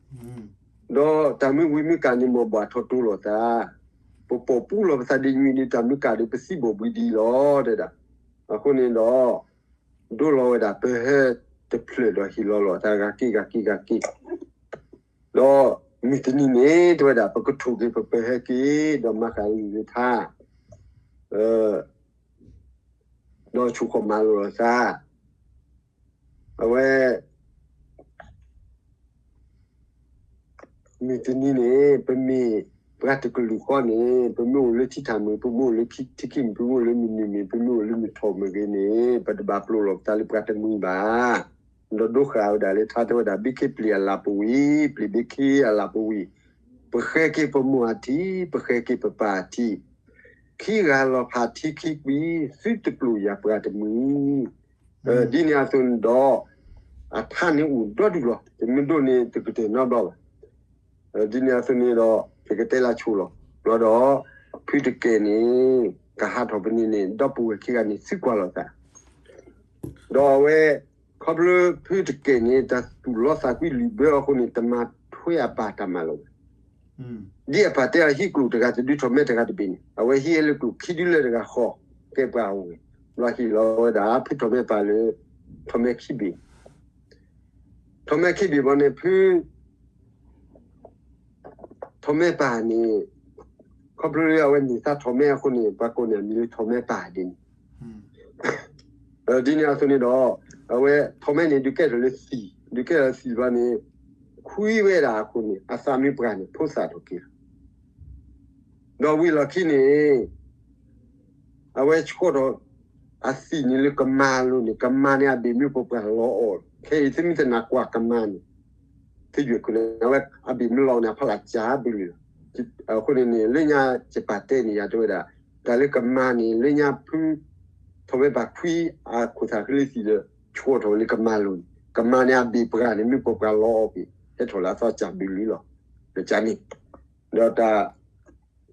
ဒီးတၢ်မ့ၢ်ဝံၤမ့ၢ်ကၣ်န့ၣ် မ်ဘၣ်ထီၣ်တိလီၤသး, ပပိာ်ပူလီၤပသးဒ်ညွံးဒ်တၢ်မ့ၢ်ကၣ်ဒီး ပသံဘိၣ်ဘှံးဒံးလီၤ တဲဒၣ်. အဃိန့ၣ်ဒီး ဒိလီၤဝဲဒၣ်ပၢၤဟၢတဖျၢၣ်ဒီးဟ့ၣ်လီၤလီၤသး ဂၤက့ၤဂၤက့ၤဂၤက့ၤ, ဒီးမုၢ်တနံၤန့ၣ် တဲဝဲဒၣ် ပကထိၣ်က့ၤပပၢၤဟၢက့ၤ ဒီးမၤဃာ်လံာ်ဂ့ၤထါ ဒီးဆူၣ်ဃီၣ်မၤလိာ်လီၤသး, အဝဲ မုၢ်တနံၤန့ၣ် ပမ့ၢ်ပှၤတကလုာ်ဃီန့ၣ် ပမ့ၢ်အိၣ်လၢထံထၣ်မ့ၢ် ပမ့ၢ်အိၣ်လၢထံခံမ့ၢ် ပမ့ၢ်အိၣ်လၢမုၢ်နုာ်မ့ၢ် ပမ့ၢ်အိၣ်လၢမုၢ်ထီၣ်မ့ၢ်ဂ့ၤန့ၣ် ပတဘၣ်ပျိာ်လီၤပသးလၢပှၤတမှံၤဘၣ်. ဒီးဒိဃာ်ဝဲဒၣ်လၢထါတဲဝဲဒၣ် ဘ့ခ့ပျံၤအလၤပဝံၤ ပျံၤဘ့ခ့အလၤပဝံၤ, ပဃဲက့ၤပမိၢ်အထံ ပဃဲက့ၤပပၢ်အထံ, ခံဂၤလီၤဖးထံခံကွံာ် သုတပျိာ်ယၤပှၤတမှံၤ ဒ်န့ၣ်အသိးန့ၣ်ဒီး အထါန့ၣ်အိၣ်ဒီဒူၣ်လီၤ. တမ့ၢ်ဒိၣ်န့ၣ်တကတၢၢ်နီတဘျီဘၣ်. ဒ်န့ၣ်အသိးန့ၣ်ဒီး ယကတဲလၢဆိလီၤ. ဘျီဒီး ဖုတကဲးန့ၣ် ကဟးထီၣ်ပန့ၣ်န့ၣ် ဒီပုၢ်ဝဲၢ်ခံဂၤန့ၣ် သံကွၢ်လိာ်သး ဒီးအဝဲ ခီဖျိဖုတကဲးန့ၣ် တၢ်သူၣ်လီသးကွံလုာ်ဘၢအဃိန့ၣ် တမၤထွဲအပၢ်တၢ်မၤလီၤဘၣ်. ဒ်အပၢ်တဲအဟံၣ်ကျိၣ်တဂၤတဒု ထီၣ်မဲတဂၤတဘ့ၣ်န့ၣ် အဝဲဟံးလၢကျိၣ်ခံဒုလၢတဂၤဃီ ကဲပှၤအဝဲၢ် ဘျီဟ့ၣ်လီၤဝဲဒၣ် ဖုထီၣ်မဲပၢ်လၢ ထီၣ်မဲခံဘ့ၣ် ထီၣ်မဲခံဘ့ၣ်ဘီန့ၣ် ဖု ထီၣ်မဲပၢ်န့ၣ် ခီဖျိလၢအဝဲန့ၢ်သါထီၣ်မဲအဃိန့ၣ် ပှၤကိးန့ၢ်အမံၤလၢထီၣ်မဲပၢ်ဒ်န့ၣ် ဒ်န့ၣ်အသိးန့ၣ်ဒီး အဝဲထီၣ်မဲန့ၣ် ဒုးကဲထီၣ်လၢသံၣ် ဒုးကဲထီၣ်လၢသံၣ်ဘီန့ၣ် ခွံဝဲဒၣ်အဃိန့ၣ် အသးမ့ၢ်ပှၢ်န့ၣ် ဖိသၣ်ထီၣ်က့ၤလီၤ. ဒီးဝံၤလီၢ်ခံန့ၣ် အဝဲဆှီထီၣ် အသံၣ်န့ၣ်လၢကမၤလိၤန့ၣ် ကမၤန့ၣ်အဘ့ၣ်မ့ၢ်ပှၤပှၢ်လီၤအီၤ ခဲအံၤသုမ့ၢ်တနာ်ကွၢ်ကမၤန့ၣ် သုယွဲၢ်ကွံာ်န့ၣ် အဝဲအဘ့ၣ်မ့ၢ်လီၤန့ၣ် အဖီလာ်ကၢ်ဘုလီၤ. အဃိန့ၣ်န့ၣ် လၢညါယပာ်တဲန့ၣ် ယတဲဝဲဒၣ် တၢ်လၢကမၤန့ၣ် လၢညါဖု ထီၣ်မဲပၢ်ခွံအခိၣ်သၣ်ဃံလၢသံၣ်ဒီး ဆှီထီၣ်ဝဲလၢကမၤလိၤန့ၣ် ကမၤန့ၣ်အဘ့ၣ်ပှၢ်န့ၣ် မ့ၢ်ပှၤပှၢ်လီၤအီၤဘ့ၣ် ဟဲထီၣ်လၢအသီကၢ်ဘုလီၤ. ဒီးကန့ၣ် ဒီးတၢ်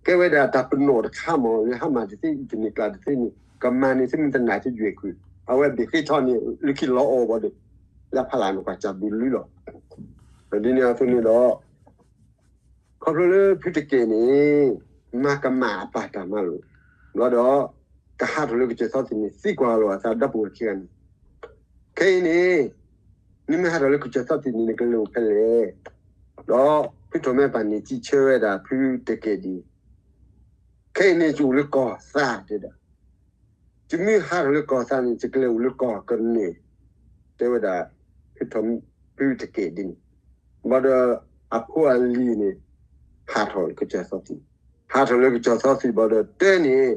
ကဲဝဲဒၣ်တၢ်ပနီၣ်တခါမး လၢဟါမၢ်တသ့ အံၤတန့ၢ်ကျါတသ့န့ၣ် ကမၤန့ၣ် သုမ့ၢ်တနာ်သုယွဲၢ်ကွံာ် အဝဲဘ့ၣ်ဃ့ထီၣ်န့ၣ် လၢခံလီၤအီၤဘၣ်ဒီး လၢဖီလာ်န့ၣ် ကွၢ်ကၢ်ဘုလီၤ. ဒ်န့ၣ်အသိးန့ၣ်ဒီး ခီဖျိလၢဖုတကဲးန့ၣ် မၤကမၣ်အပၢ်တၢ်မၤလိာ် ဘျီဒီး ကဟးထီၣ်လၢကစၢၢ်သီသံၣ်န့ၣ် သံကွၢ်လိာ်အသးဒီပုၢ်ဝဲၢ်ခံဂၤန့ၣ် ခဲအံၤန့ၣ် နမ့ၢ်ဟးထီၣ်လၢကစၢၢ်သီသံၣ်န့ၣ် နကလဲၤအိၣ်ဖဲလဲၣ်. ဒီးဖုထီၣ်မဲပၢ်န့ၣ် စံးဆၢဝဲဒၣ်ဖုတကဲးဒ်အံၤ, ခဲအံၤန့ၣ် ယအိၣ်လၢကီၢ်သးတဲဒၣ် ယမ့ၢ်ဟးထီၣ်လၢကီၢ်သးန့ၣ် ယကလဲၤအိၣ်လၢကီၢ်ကန့ၢ် တဲဝဲဒၣ် ဖုထီၣ် ဖုတကဲးဒ်န့ၣ်, ဘၣ်ဒီးအဖိအလံၤန့ၣ် ဟးထီၣ်လၢကစၢၢ်သီသံၣ်, ဟးထီၣ်လၢကစၢၢ်သီသံၣ်ဘၣ်ဒီးတဲန့ၣ်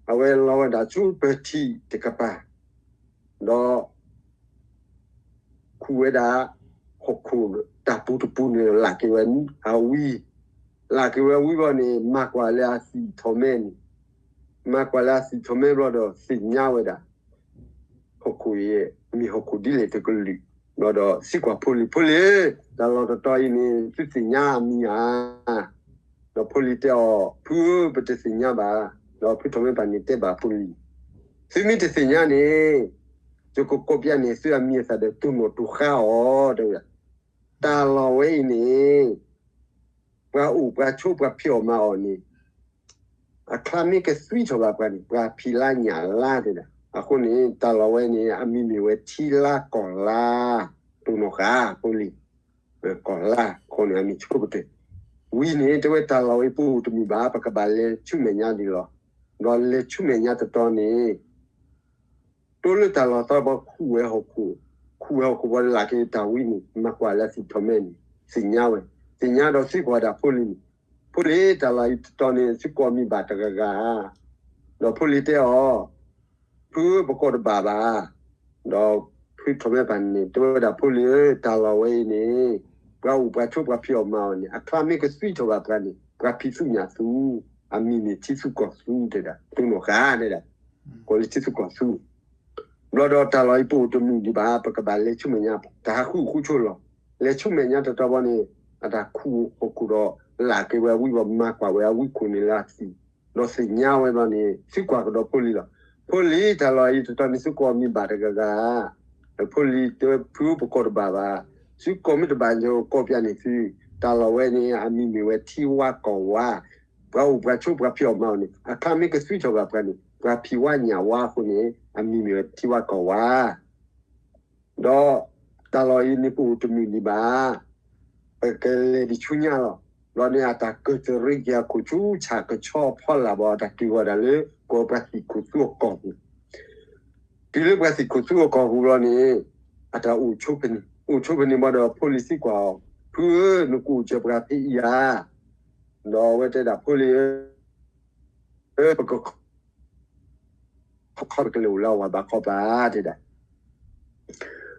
အဝဲလီၤဝဲဒၣ်ဆူပၢၤထံးတကပၤ, ဒီး ခူၣ်ဝဲဒၣ် ဟီၣ်ခိၣ်တၢ်ပူၤတပူၤန့ၣ် လၢက့ၤဝဲအဝံ, လၢက့ၤဝဲအဝံဘၣ်န့ၣ် မၤကွၢ်လၢအသံၣ်ထီၣ်မဲန့ၣ်, မၤကွၢ်လၢအသံၣ်ထီၣ်မဲဘျီဒီး သ့ၣ်ညါဝဲဒၣ် ဟီၣ်ခိၣ်အံၤ မ့ၢ်ဟီၣ်ခိၣ်ဒ်လဲၣ်တကလုာ်, ဘျီဒီးစံးကွၢ်ဖိလံၤ, ဖိလံၤဧၢ, တၢ်လီၢ်တတီၤအံၤန့ၣ် သုသ့ၣ်ညါအမံၤဧါ. ဒီးဖိလံၤတဲအီၤ, ဖုဧၢ, ပတသ့ၣ်ညါဘၣ်. ဒီးဖုထီၣ်မဲပၢ်န့ၣ်တဲဘၣ်ဖိလံၤ, သုမ့ၢ်တသ့ၣ်ညါန့ၣ် ယကကိးပျးန့ၢ်သုအမံၤအသၣ်ဒီး တိၢ်နီၣ်တိၢ်ဃါအီၤ တဲဝဲဒၣ်. တၢ်လီၢ်ဝဲအံၤန့ၣ် ပှၤအိၣ်ပှၤဆိးပှၤဖံးအီၣ်မၤအီၣ်န့ၣ် အချါမ့ၢ်ကသွံထီၣ်ဘၣ်ပှၤန့ၣ် ပှၤဖံးလါညၣ်လါတဲဒၣ်. အဃိန့ၣ် တၢ်လီၢ်ဝဲန့ၣ် အမံၤမ့ၢ်ဝဲထံလါကီၢ်လါ, တိၢ်နီၣ်ဃာ်ဖိလံၤ, ကီၢ်လါအဃိန့ၣ် အမံၤဆိကတၢၢ်. ဝံၤန့ၣ် တဲဝဲတၢ်လီၢ်ဝဲပအိၣ်တမုာ်ဘၣ် ပကဘၣ်လဲၤဆူမဲာ်ညါဒ်လီၤ. ဒီးလဲၤဆူမဲာ်ညါတတီၤန့ၣ် တိၢ်လၢတၢ်လီၢ်သီဘီခူၣ်ဝဲဟီၣ်ခိၣ်, ခူၣ်ဝဲဟီၣ်ခိၣ်ဘီလၢ်က့ၤတၢ်ဝံန့ၣ် မၤကွၢ်လၢအသံၣ်ထီၣ်မဲန့ၣ် သ့ၣ်ညါဝဲ, သ့ၣ်ညါဒီးသံကွၢ်ဒၣ်ဖိလံၤန့ၣ်, ဖိလံၤ တၢ်လီၢ်အံၤတတီၤန့ၣ် သုကိးမံၤဘၣ်တဂၤဂၤဧါ. ဒီးဖိလံၤတဲအီၤ, ဖုဧၢ ပကိးတဘၣ်ဘၣ်. ဒီးဖုထီၣ်မဲပၢ်န့ၣ် တဲဝဲဒၣ်ဖိလံၤဧၢ, တၢ်လီၢ်ဝဲအံၤန့ၣ် ပှၤအိၣ်ပှၤဆိးပှၤဖံးအီၣ်မၤအီၣ်န့ၣ် အချါမ့ၢ်ကသွံထီၣ်ဘၣ်ပှၤန့ၣ် ပှၤဖံးသူၣ်ညၣ်သူ, အမံၤန့ၣ်ထံသူကီၢ်သူတဲဒၣ်, တိၢ်နီၣ်ဃာ်တဲဒၣ်, ကိးလၢထံသူကီၢ်သူ ဘျီဒီးတၢ်လီၢ်အံၤပအိၣ်တမုာ်ဒံးဘၣ် ပကဘၣ်လဲၤဆူမဲာ်ညါ တၢ်ဟးဃုဃုဆိလီၤ. လဲၤဆူမဲာ်ညါတတီၤဘီန့ၣ် အတၢ်ခူၣ်ဟီၣ်ခိၣ်ဒီး လၢက့ၤဝဲအဝံၣ်ဘီ မၤကွၢ်ဝဲအဝံၣ်ခိၣ်န့ၣ်လၢအသံၣ်, ဒီးသ့ၣ်ညါဝဲဘျီန့ၣ် သုကွၢ်ကဒီးဖိလံၤလီၤ. ဖိလံၤ တၢ်လီၢ်အံၤတတီၤန့ၣ် သုကိးမံၤဘၣ်တဂၤဂၤ, ဖိလံၤတဲဝဲဖုဧၢ ပကိးတဘၣ်ဘၣ်, သုကိးမ့ၢ်တဘၣ်န့ၣ် ကိးပျၢ်န့ၢ်သု, တၢ်လီၢ်ဝဲန့ၣ် အမံၤမ့ၢ်ဝဲထံဝါကီၢ်ဝါ, ပှၤအိၣ်ပှၤဆိးပှၤဖံးအီၣ်မၤအီၣ်န့ၣ် အခါမ့ၢ်ကသွံထီၣ်ဘၣ်ပှၤန့ၣ် ပှၤဖံးဝါညၣ်ဝါအဃိန့ၣ် အမံၤမ့ၢ်ဝဲထံဝါကီၢ်ဝါ ဒီးတၢ်လီၢ်အံၤန့ၣ် ပအိၣ်တမုာ်ဒံးဘၣ်, ပကလဲၤဒံးဆူညါလီၤ. ဘျီန့ၣ် အတၢ်ကၢၢ်တရံးက့ၤအခိၣ်ဆူဆၣ်ကဆီအဖီလာ်ဘၣ် အတၢ်တုၤဝဲဒၣ်လၢ ကိးပှၤသံၣ်ခိၣ်သူအကီၢ်ပူၤ, တုၤလၢပှၤသံၣ်ခိၣ်သူအကီၢ်ပူၤဘျီန့ၣ် အတၢ်အိၣ်ဆိဖဲန့ၣ်, အိၣ်ဆိဖဲန့ၣ်ဘၣ်ဒီး ဖိလံၤသံကွၢ်အီၤ, ဖုဧၢ, နကအိၣ်စၢၤပှၤဖဲအံၤဧါ. ဒီးအဝဲတဲဒၣ်ဖိလံၤဧၢ ပက ခီပကလဲၤအိၣ်လၢအဝၤဘးခီပၤတဲဒၣ်.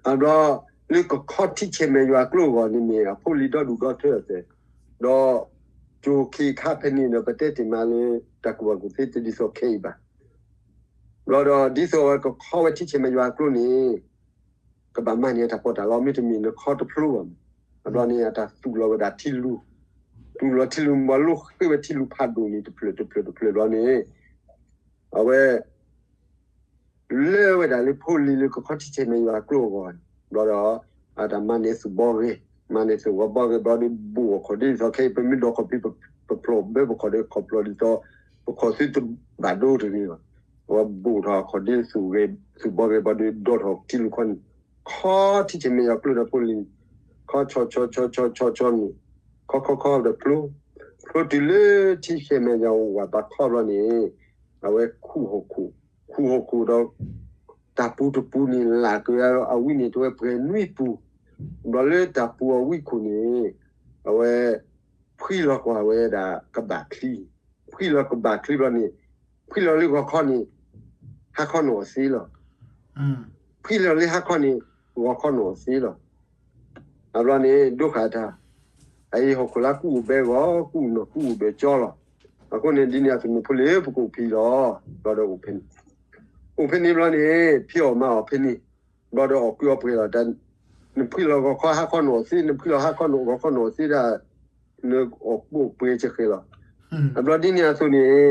အဘျီ လၢကခီထံဆဲးမဲာ်ယွၤကျိအဂီၢ်န့ၣ်မ့ၢ် အဖိလံၤဒီဒူၣ်ဒီထၢအသိး, ဒီး ကၠိၤခ့ခါဖဲန့ၣ်ဒီး ပတဲတ့ၢ်မးလၢ တၢ်ကူၣ်ဘၣ်ကူၣ်သ့တဒ်သိးခဲအံၤဘၣ်. ဘျီဒီး ဒ်သိးဝဲကခီဝဲထံဆဲးမဲာ်ယွၤကျိန့ၣ် ကဘၣ်မၤန့ၢ်အတၢ်ပီးတၢ်လီ မ့တမ့ၢ်နခီတဖျိဘၣ်မး. အဘျီန့ၣ် အတၢ်သူၣ်လီၤဝဲဒၣ်ထံလူၤ, သူၣ်လီၤထံလူၤဘၣ် လိၣ်ဃ့ဝဲထံလူၤဖးဒိၣ်န့ၣ် တဖျၢၣ်တဖျၢၣ်တဖျၢၣ်ဘျီန့ၣ် အဝဲ လၢဝဲဒၣ်လၢဖိလံၤလၢကခီထံဆဲးမဲာ်ယွၤကျိအဂီၢ်, ဘျီဒီး အတၢ်မၤန့ၢ်သူၣ်ဘီဂ့ၤ, မၤန့ၢ်သူၣ်ဂီၤဘီဂ့ၤ ဘျီဒီး ဘူးအခီၣ်ဒ်သိးခဲအံၤ ပမ့ၢ်ဒိးခီၣ်ဖံး ပဖျိးဘၢပခီၣ်ဒီး ခီၣ်ဖျိးဒ်သိး ပခီၣ်သုတဘၣ်ဒိတဂ့ၤဘၣ်. အဝဲဘူးထီၣ်အခီၣ်ဒ်သူၣ်ဂ့ၤ သူၣ်ဘီဂ့ၤ ဘျီဒီး ဒိးထီၣ်ထံလူၤခီန့ၣ် ခီထံဆဲးမဲာ်ယွၤကျိဒီးဖိလံၤ, ခီဆီဆီဆီဆီဆီန့ၣ်, ခီခီခီဒီးဖျိ, ဖျိတုၤလၢထံဆဲးမဲာ်ယွၤဝၤဘးခီဘျီန့ၣ်, အဝဲခူၣ်ဟီၣ်ခိၣ်, ခူၣ်ဟီၣ်ခိၣ်ဒီး တၢ်ပူၤတပူၤန့ၣ် လၢက့ၤအဝံၣ်န့ၣ် တဝဲပှဲၤနွံပူၤ, ဘျီလၢတၢ်ပူၤအဝံၣ်ခိၣ်န့ၣ်, အဝဲ ဖှံလီၤကွၢ်ဝဲဒၣ်ကဘၣ်ချံ, ဖှံလီၤကဘၣ်ချံဘျီန့ၣ်, ဖှံလီၤလၢဂီၤခီန့ၣ်, ဟါခီန့ၣ်အီၤသ့လီၤ. ဖှံလီၤလၢဟါခီန့ၣ်, ဂီၤခီန့ၣ်အီၤသ့လီၤ. အဘျီန့ၣ် ဒိဃာ်တၢ်, အအံၤဟီၣ်ခိၣ်လၢကူၣ်အိၣ်ဘဲဂီၤ ကူၣ်အိၣ်နီၢ်ကူၣ်အိၣ်ဘဲကၠီလီၤ. အဃိန့ၣ် ဒ်န့ၣ်အသိးန့ၣ်ဖိလံၤ ပကအိၣ်ဖဲအံၤလီၤ. ဘျီဒီးအိၣ်ဖဲန့ၣ်, အိၣ်ဖဲန့ၣ်ဘျီန့ၣ် ဖံးအီၣ်မၤအီၣ်ဖဲန့ၣ်, ဘျီဒီးအီၣ်ကုၢ်အီၣ်ပှဲၤလီၤ. နဖှံလီၤဂီၤခီဟါခီန့ၣ်အီၤသ့, နဖှံလီၤဟါခီန့ၣ်ဂီၤခီန့ၣ်အီၤသ့ဒၣ်, နအီၣ်ကူၣ်အိၣ်ပှဲၤစ့ၢ်ကီးလီၤ. အဘျီဒ်န့ၣ်အသိးန့ၣ်,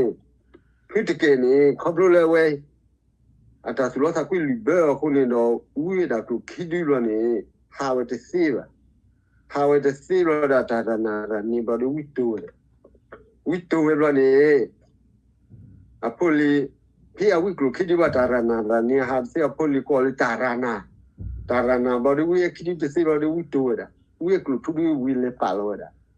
ဖုတကဲးန့ၣ် ခီဖျိလၢအဝဲ အတၢ်သူၣ်လီသးကွံလွံၢ်ဘၢအဃိန့ၣ်ဒီး ဝံဝဲဒၣ်ကျိၣ်ခံဒုဘျီန့ၣ် ဟးဝဲတသ့ဘၣ်. ဟးဝဲတသ့ဘျီဒီး တၢ်ရၤနၤရၤန့ၢ်ဘျီဒီးဝံတိၤဝဲဒၣ်, ဝံတိၤဝဲဘျီန့ၣ် အဖိလံၤ ဖဲအဝံၣ်ကျိၣ်ခံဒုဘၣ် တၢ်ရၤနၤရၤန့ၢ် အဟးတသ့ အဖိလံၤကိးလၢတၢ်ရၤနၤ, တၢ်ရၤနၤဘျီဒီး ဝံခံဒုတသ့ဘျီဒီးဝံတိၤဝဲဒၣ်, ဝံအ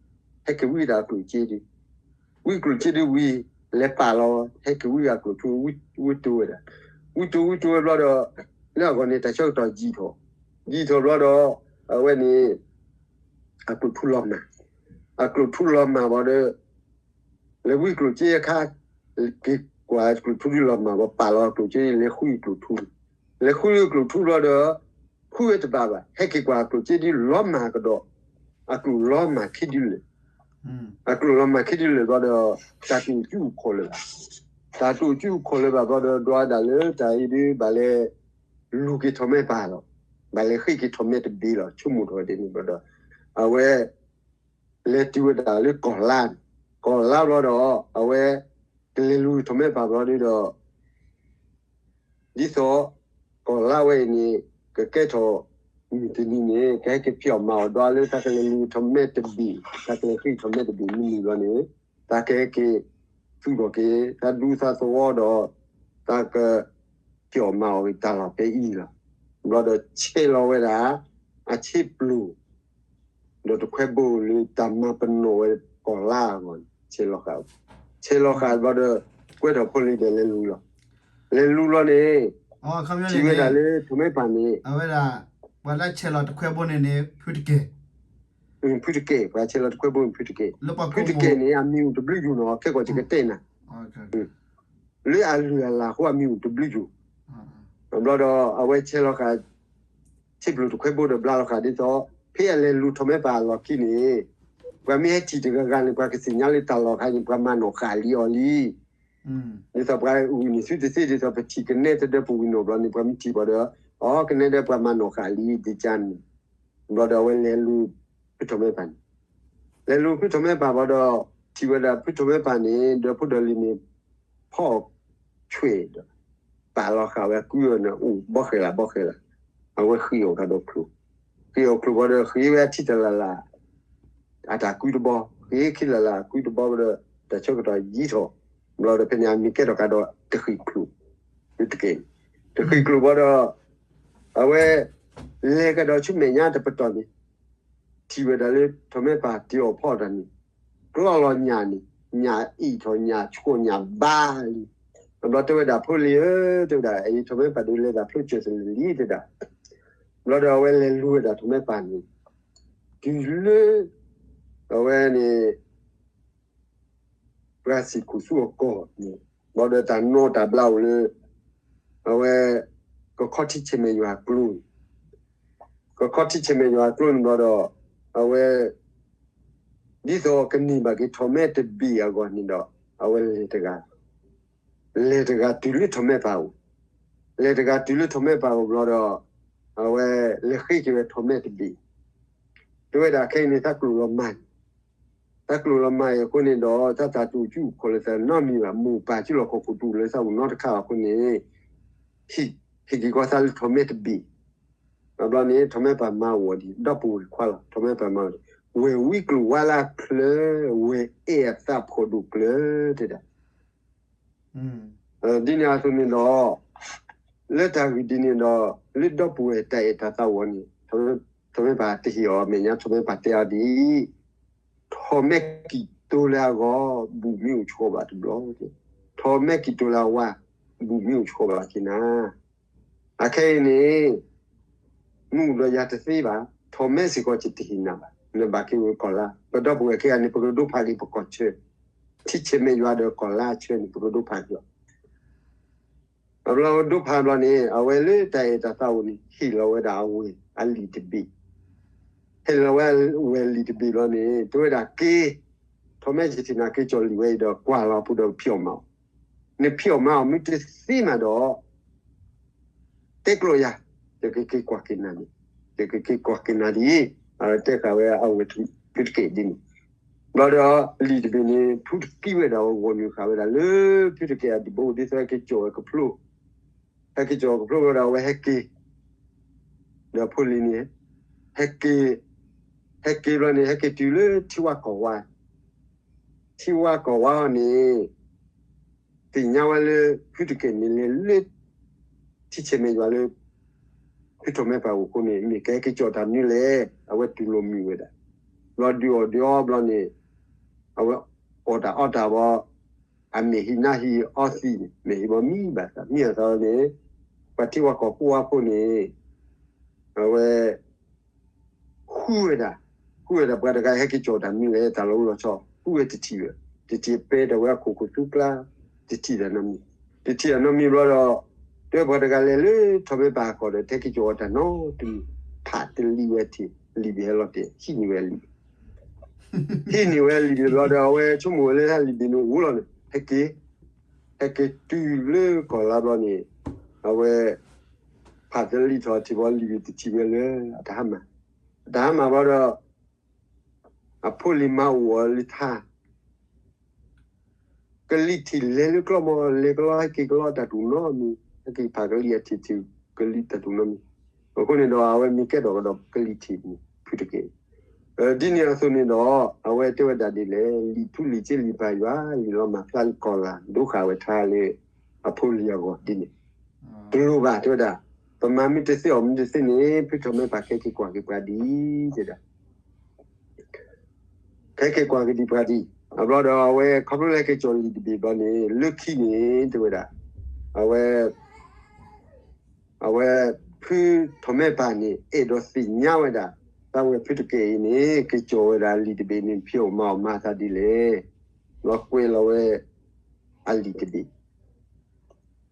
ကျိၣ်ထူဒုဝံၤလဲၤပာ်လီၤဝဲဒၣ်, ဟဲက့ၤဝံဒၣ်အကျိၣ်စ့ဒု ဝံကျိၣ်စ့ဒုဝံၤ လဲၤပာ်လီၤ ဟဲက့ၤဝံအကျိၣ်ထူ ဝံတိၤဝဲဒၣ်, ဝံတိၤဝံတိၤဝဲဘျီဒီး လၢအဂီၢ်န့ၣ် တၢ်ဆၢကတီၢ်ယံာ်ထီၣ်, ယံာ်ထီၣ်ဘျီဒီး အဝဲန့ၣ် အကျိၣ်ထူလီၤမၢ်, အကျိၣ်ထူလီၤမၢ်ဘျီဒီး လဲၤဝံကျိၣ်စ့အခါ, က့ၤကွၢ်ကျိၣ်ထူဒုလီၤမၢ်ဘျီ ပာ်လီၤကျိၣ်စ့ လဲၤဃုကျိၣ်ထူ, လဲၤဃုကျိၣ်ထူဘျီဒီး ဃုဝဲတဘၣ်ဘၣ် ဟဲက့ၤကွၢ်ကျိၣ်စ့ဒုလီၤမၢ်ကဒီး, အကျိၣ်လီၤမၢ်ခံဒုလဲၣ်, အကျိၣ်လီၤမၢ်ခံဒုလဲၣ်ဘျီဒီး တၢ်တအိၣ်စုအိၣ်ခီၣ်လၢၤဘၣ်, တၢ်တအိၣ်စုအိၣ်ခီၣ်လၢၤဘၣ်ဘျီဒီး ဒွးဒၣ်လၢတၢ်အံၤဒု ဘၣ်လဲၤလူၤက့ၤထီၣ်မဲပၢ်လီၤ, ဘၣ်လဲၤဃ့က့ၤထီၣ်မဲတဘ့ၣ်လီၤ ဆိကမိၣ်ထီၣ်ဝဲဒ်န့ၣ်ဘျီဒီး အဝဲ လဲၤတုၤဝဲဒၣ်လၢကီၢ်လါန့ၣ်, ကီၢ်လါဘျီဒီး အဝဲ ကလဲၤလူၤထီၣ်မဲပၢ်ဘျီဒုဒီး ဒ်သိး ကီၢ်လါဝဲအံၤန့ၣ် ကကဲထီၣ် မုၢ်တနံၤန့ၣ် ကဟဲက့ၤဖံးအီၣ်မၤအီၣ်ဒွးလၢ တၢ်ကလဲၤလူၤထီၣ်မဲတဘ့ၣ်, တၢ်ကလဲၤဃ့ထီၣ်မဲတဘ့ၣ်မနုၤဘျီန့ၣ် တၢ်ကဟဲက့ၤ သူၣ်ထီၣ်က့ၤ တၢ်ဒူသးသဝီဒီး တၢ်က ဖံးအီၣ်မၤအီၣ်က့ၤတၢ်လီၢ်ဖဲအံၤလီၤ. ဘျီဒီးဆဲးလီၤဝဲဒၣ် အဆ့ပျိၢ် ဒီးတခွဲဘိလၢတၢ်မၤပနီၣ်ဝဲကီၢ်လါအဂီၢ်န့ၣ် ဆဲးလီၤဃာ်, ဆဲးလီၤဃာ်ဘျီဒီး ကွဲထီၣ်ဖိလံၤဒီးလဲၤလူၤလီၤ. လဲၤလူၤလီၤန့ၣ် ထံၣ်ဝဲဒၣ်လၢထီၣ်မဲပၢ်န့ၣ် အဝဲဒၣ် ပှၤလၢဆဲးလီၤတခွဲဘိန့ၣ်န့ၣ် ဖုတကဲး, ဖုတကဲး ပှၤဆဲးလီၤတခွဲဘိန့ၣ် ဖုတကဲး, ဖုတကဲးန့ၣ် အမံၤအိၣ်တဘျုးယိာ်နီၤ ခဲကီး ယကတဲနၤ လၢအလုၢ်အလၢ်အဃိ အမံၤအိၣ်တဘျုးယိာ်, ဘျီဒီး အဝဲဆဲးလီၤဃာ် ဆ့ပျိၢ်တခွဲဘိဒီးဘျါလီၤဃာ်ဒ်သိး ဖဲအလဲၤလူၤထီၣ်မဲပၢ်အလီၢ်ခံန့ၣ် ပှၤမ့ၢ်ဟဲထံၣ်တဂၤဂၤန့ၣ် ပှၤကသ့ၣ်ညါလၢတၢ်လီၢ်ခါန့ၣ် ပှၤမၤနီၣ်ဃာ်လံအီၤလံ. ဒ်သိးပှၤဝံၤန့ၣ် သုတသ့ၣ်ဒ်သိးပထံၣ်ကနဲတဒၢပဝံၤနီၣ်ဘျီန့ၣ် ပှၤမ့ၢ်ထံၣ်ဘၣ်ဒီး အီ ကနဲဒၢပှၤမၤနီၣ်ဃာ်လံဒ်ကါန့ၣ်, ဘျီဒီးအဝဲလဲၤလူၤဖုထီၣ်မဲပၢ်န့ၣ်, လဲၤလူၤဖုထီၣ်မဲပၢ်ဘျီဒီး ထံၣ်ဝဲဒၣ်ဖုထီၣ်မဲပၢ်န့ၣ် ဒီးဖိဒီးလံၤန့ၣ် ဖီၣ်ဆွဲၣ်ဒီး ပာ်လီၤဃာ်ဝဲကုၢ်အီၤန့ၣ် အိၣ်ဘီဃဲၤလၢ်ဘီဃဲၤလၢ်, အဝဲဃ့အီၣ်ကဒီးချိၣ်, ဃ့အီၣ်ချိၣ်ဘျီဒီး ဃ့ဝဲအထံတလၢ်လၢ် အတၢ်ကုတဘီ, ဃ့ခံလၢ်လၢ်အကုတဘီဘျီဒီး တၢ်ဆၢကတီၢ်ယံာ်ထီၣ်, ဘျီဒီးဖဲန့ၣ်အမံၤကဲထီၣ်ကဒီးတဃံၢ်ချိၣ်, တကဲ, တဃံၢ်ချိၣ်ဘျီဒီး အဝဲ လဲၤကဒီးဆူမဲာ်ညါတပတီၢ်န့ၣ် ထံၣ်ဝဲဒၣ်လၢထီၣ်မဲပၢ်တ့အီၣ်ဖီတၢ်န့ၣ် ကျီလီၤညၣ်န့ၣ် ညၣ်အ့ၣ်ထီၣ်ညၣ်ဆှီၣ်ညၣ်ဘါလံ, ဘျီတဲဝဲဒၣ်ဖိလံၤဧၢ, တဲဝဲဒၣ် အအံၤထီၣ်မဲပၢ်ဒုးလဲၤသးဖျိစၢၤသလံၤလံတဲဒၣ်, ဘျီဒီးအဝဲလဲၤလူၤဝဲဒၣ်ထီၣ်မဲပၢ်န့ၣ် တုၤလၢ အဝဲန့ၣ် ပှၤစံၣ်ခိၣ်ဆူအကီၢ်န့ၣ်, ဘျီဒီးတၢ်နီၣ်တၢ်ဘျါအိၣ်လၢ အဝဲ ကခီထံဆဲးမဲာ်ယွၤအကျိန့ၣ်, ကခီထံဆဲးမဲာ်ယွၤအကျိန့ၣ်ဘျီဒီး အဝဲ ဒ်သိးကန့ၢ်ဘၣ်က့ၤထီၣ်မဲတဘ့ၣ်အဂီၢ်န့ၣ်ဒီး အဝဲလဲၤတဂၤ, လဲၤတဂၤတုၤလၢထီၣ်မဲပၢ်အိၣ်, လဲၤတဂၤတုၤလၢထီၣ်မဲပၢ်အိၣ်ဘျီဒီး အဝဲလဲၤဃ့က့ၤဝဲထီၣ်မဲတဘ့ၣ်, တဲဝဲဒၣ်ခဲအံၤန့ၣ် သးကျိၣ်လီၤမၢ် သးကျိၣ်လီၤမၢ်အံၤအဃိန့ၣ်ဒီး တၢ်သးတူာ်ကူၣ်ခီၣ်လၢသးနီတမံၤဘၣ်, မိၢ်ပၢ်စုလီၢ်ခီၣ်ခိၣ်တူာ်လၢသးအိၣ်နီတခါအဃိန့ၣ် ဟ့ၣ်က့ၤကီးသးလၢထီၣ်မဲတဘ့ၣ်, ဘျီန့ၣ် ထီၣ်မဲပၢ်မၤအီၤဒံး ဒီပုၢ်ဝဲၢ်ခွါလီၤ, ထီၣ်မဲပၢ်မၤအီၤဒံး ဝဲၢ်ဝံကျိၣ်ဝါလၢအချၢ, ဝဲၢ်အဲၣ်အသးဖှီၣ်ဒိၣ်ကျၢၤတဲဒၣ် ဒ်န့ၣ်အသိးန့ၣ်ဒီး လၢတၢ်ဂ့ၢ်ဒ်န့ၣ်ဒီး လၢဒီပုၢ်ဝဲၢ်တၢ်အဲၣ်တၢ်သးဝီန့ၣ် ထီၣ်မဲပၢ်တဟ့ၣ်အီၤမဲာ်ညါ ထီၣ်မဲပၢ်တဲအီၤဒ်အံၤ, ထီၣ်မဲကံၢ်တိၤလၢအဂီၢ် ဘူးမ့ၣ်အူဆှီဘၣ်တဘျီ, ထီၣ်မဲကံၢ်တိၤလၢအဝါ ဘူးမ့ၣ်အူဆှီဘၣ်က့ၤနၤ အခဲအံၤန့ၣ် မ့ၣ်အူဒီးယၤတသ့ဘၣ်, ထီၣ်မဲစ့ၢ်ကီးယတဟ့ၣ်နၤဘၣ်, နဘၣ်က့ၤဝဲကီၢ်လါ, ပဒီပုၢ်ဝဲၢ်ခဲအံၤန့ၣ် ပကဒိးဖးက့ၤပကီၢ်ဆၢ, ထံဆဲးမဲာ်ယွၤဒီးကီၢ်လါဆၢန့ၣ် ပကဒိးဖးက့ၤအီၤ အဘျီဒိးဖးဘျီန့ၣ် အဝဲလၢတၢ်အဲၣ်တၢ်သးအိၣ်န့ၣ် ဟ့ၣ်လီၤဝဲဒၣ်အဝဲၢ်အလံာ်တဘ့ၣ်, ဟ့ၣ်လီၤဝဲအဝဲၢ်လံာ်တဘ့ၣ်ဘျီန့ၣ် တဲဝဲဒၣ်က့ၤ, ထီၣ်မဲယထံၣ်နၤက့ၤကၠီၣ်လံာ်ဝဲအံၤဒီး ကွၢ်လီၤအပူၤဒီးဖံးအီၣ်မၤအီၤ, နဖံးအီၣ်မၤအီၤမ့ၢ်တသ့မးဒီး တဲကျိးယၤ, ယကက့ၤကွၢ်က့ၤနၤန့ၣ်, ယကက့ၤကွၢ်က့ၤနၤဒ်အံၤ, အဝဲတဲဃာ်ဝဲအဝဲၢ်ဖုတကဲာ်ဒ်န့ၣ်, ဘျီဒီးလံာ်တဘ့ၣ်န့ၣ် ဖုတကံဝဲဒၣ်အဂီၢ်န့ၣ်ဃာ်ဝဲဒၣ်လၢဖုတကဲာ်အဒံးဘိ ဒ်သိးဟဲက့ၤကၠီၣ်ဝဲကဖျိ, ဟဲက့ၤကၠီၣ်ဝဲကဖျိဘျီဒီး အဝဲဟဲက့ၤ ဒီးဖိလံၤန့ၣ် ဟဲက့ၤ, ဟဲက့ၤဘျီန့ၣ် ဟဲက့ၤတုၤလၢထံဝါကီၢ်ဝါ, ထံဝါကီၢ်ဝါအီၤန့ၣ် သ့ၣ်ညါဝဲလၢ ဖုတကဲာ်န့ၣ်လဲၤလၢ ထံဆဲးမဲာ်ယွၤလၢ ဖုထီၣ်မဲပၢ်အိၣ်အဃိန့ၣ် မ့ၢ်ကဟဲက့ၤကၠီၣ်တၢ်မနုၤလဲၣ်, အဝဲတူၢ်လိာ်မုာ်ဝဲဒၣ်, ဘျီဒုးအီၣ်ဒုးအီဘျီန့ၣ် အဝဲအီၣ်တၢ်အီတၢ်ဘီ အမဲာ်ဟံးနါဟံးအီသံးန့ၣ် မဲာ်ဟံးဘီမံဘၣ်သး မံအသးန့ၣ် ပှၤထံဝါကီၢ်ဖိဝါဖိန့ၣ် အဝဲ ဃုဝဲဒၣ်, ဃုဝဲဒၣ်ပှၤတဂၤဟဲက့ၤကၠီၣ်တၢ်မနုၤလဲၣ် တၢ်လီၤအိၣ်လီၤဆီ ဃုဝဲတထံၣ်ဝဲ, တထံၣ်ပဲဒီးဝဲအခိၣ်ခိၣ်သူကျါ, တထံၣ်တၢ်နီတမံၤ, တထံၣ်တၢ်နီတမံၤဘျီဒီး တဲပှၤတဂၤလဲၤလၢထီၣ်မဲပၢ်အကီၢ်ဒီး တဟဲက့ၤကၠီၣ်အီၤတၢ်နီတမံၤ, ဖးတလံၤဝဲထံၣ် လံာ်ဘ့ၣ်ဟဲလီၤတဲာ် ဟံးန့ၢ်ဝဲအလံာ် ဟံးန့ၢ်ဝဲအလံာ်ဘ့ၣ်ဘျီဒီး အဝဲဆိကမိၣ်ဝဲလၢတၢ်လံာ်ဘ့ၣ်န့ၣ်အိၣ်လီၤန့ၣ် ဟဲက့ၤ, ဟဲက့ၤတုၤလၢကီၢ်လါဘျီန့ၣ် အဝဲ ဖးတလံၤထီၣ်ထံၣ်ဘီလံာ်ဘ့ၣ်တထံၣ်ဝဲလၢအတၢ်ဟါမၢ်, အတၢ်ဟါမၢ်ဘျီဒီး အဖိလံၤမၤအိၣ်အီၤလၢထါ ကလံၤထံးလဲၤလၢကျီမး လဲၤကလီဟဲက့ၤကလီတၢ်တူၢ်နီတမံၤ, ဟဲက့ၤဖးကလံၤအထံးထံး ကလံၤတၢ်တူၢ်နီတမံၤ, အဃိန့ၣ်ဒီး အဝဲမ့ၢ်ကဲထီၣ်ကဒီးကလံၤထံးန့ၣ် ဖုတကဲာ်, ဒ်န့ၣ်အသိးန့ၣ်ဒီး အဝဲတဲဝဲဒၣ်ဒ်လဲၣ် လံာ်ထူလံာ်စ့လံာ်ပၢ်ယွၤ လံာ်လီၤမၢ်ဖျါလံာ်ကီၢ်လၢ် ဒိဃာ်ဝဲထါလၢ အဖိလံၤအဂီၢ်ဒ်န့ၣ်, တလိၣ်ဘၣ်တဲဝဲဒၣ်, ပမၤမ့ၢ်တသ့အီၣ်မ့ၢ်တသ့န့ၣ် ဖုထီၣ်မဲပၢ်ကဟဲက့ၤကွၢ်က့ၤပှၤဒ်တဲဒၣ် ကဟဲက့ၤကွၢ်က့ၤဒံးပှၤဒံး, အဘျီဒီးအဝဲခီဖျိလၢဟဲက့ၤကၠီၣ်လံာ်တဘ့ၣ်ဘျီန့ၣ် လၢခံန့ၣ်တဲဝဲဒၣ်, အဝဲ အဝဲ ဖုထီၣ်မဲပၢ်န့ၣ် အဲၣ်ဒိးသ့ၣ်ညါဝဲဒၣ် သးဝဲၢ်ဖုတကဲာ်အံၤန့ၣ် က့ၤကၠီၣ်ဝဲဒၣ်လံာ်တဘ့ၣ်န့ၣ် ဖံးအီၣ်မၤအီၣ်မၤသးဒ်လဲၣ်, ဒီးကွဲးလီၤဝဲ အလံာ်တဘ့ၣ် ဒီး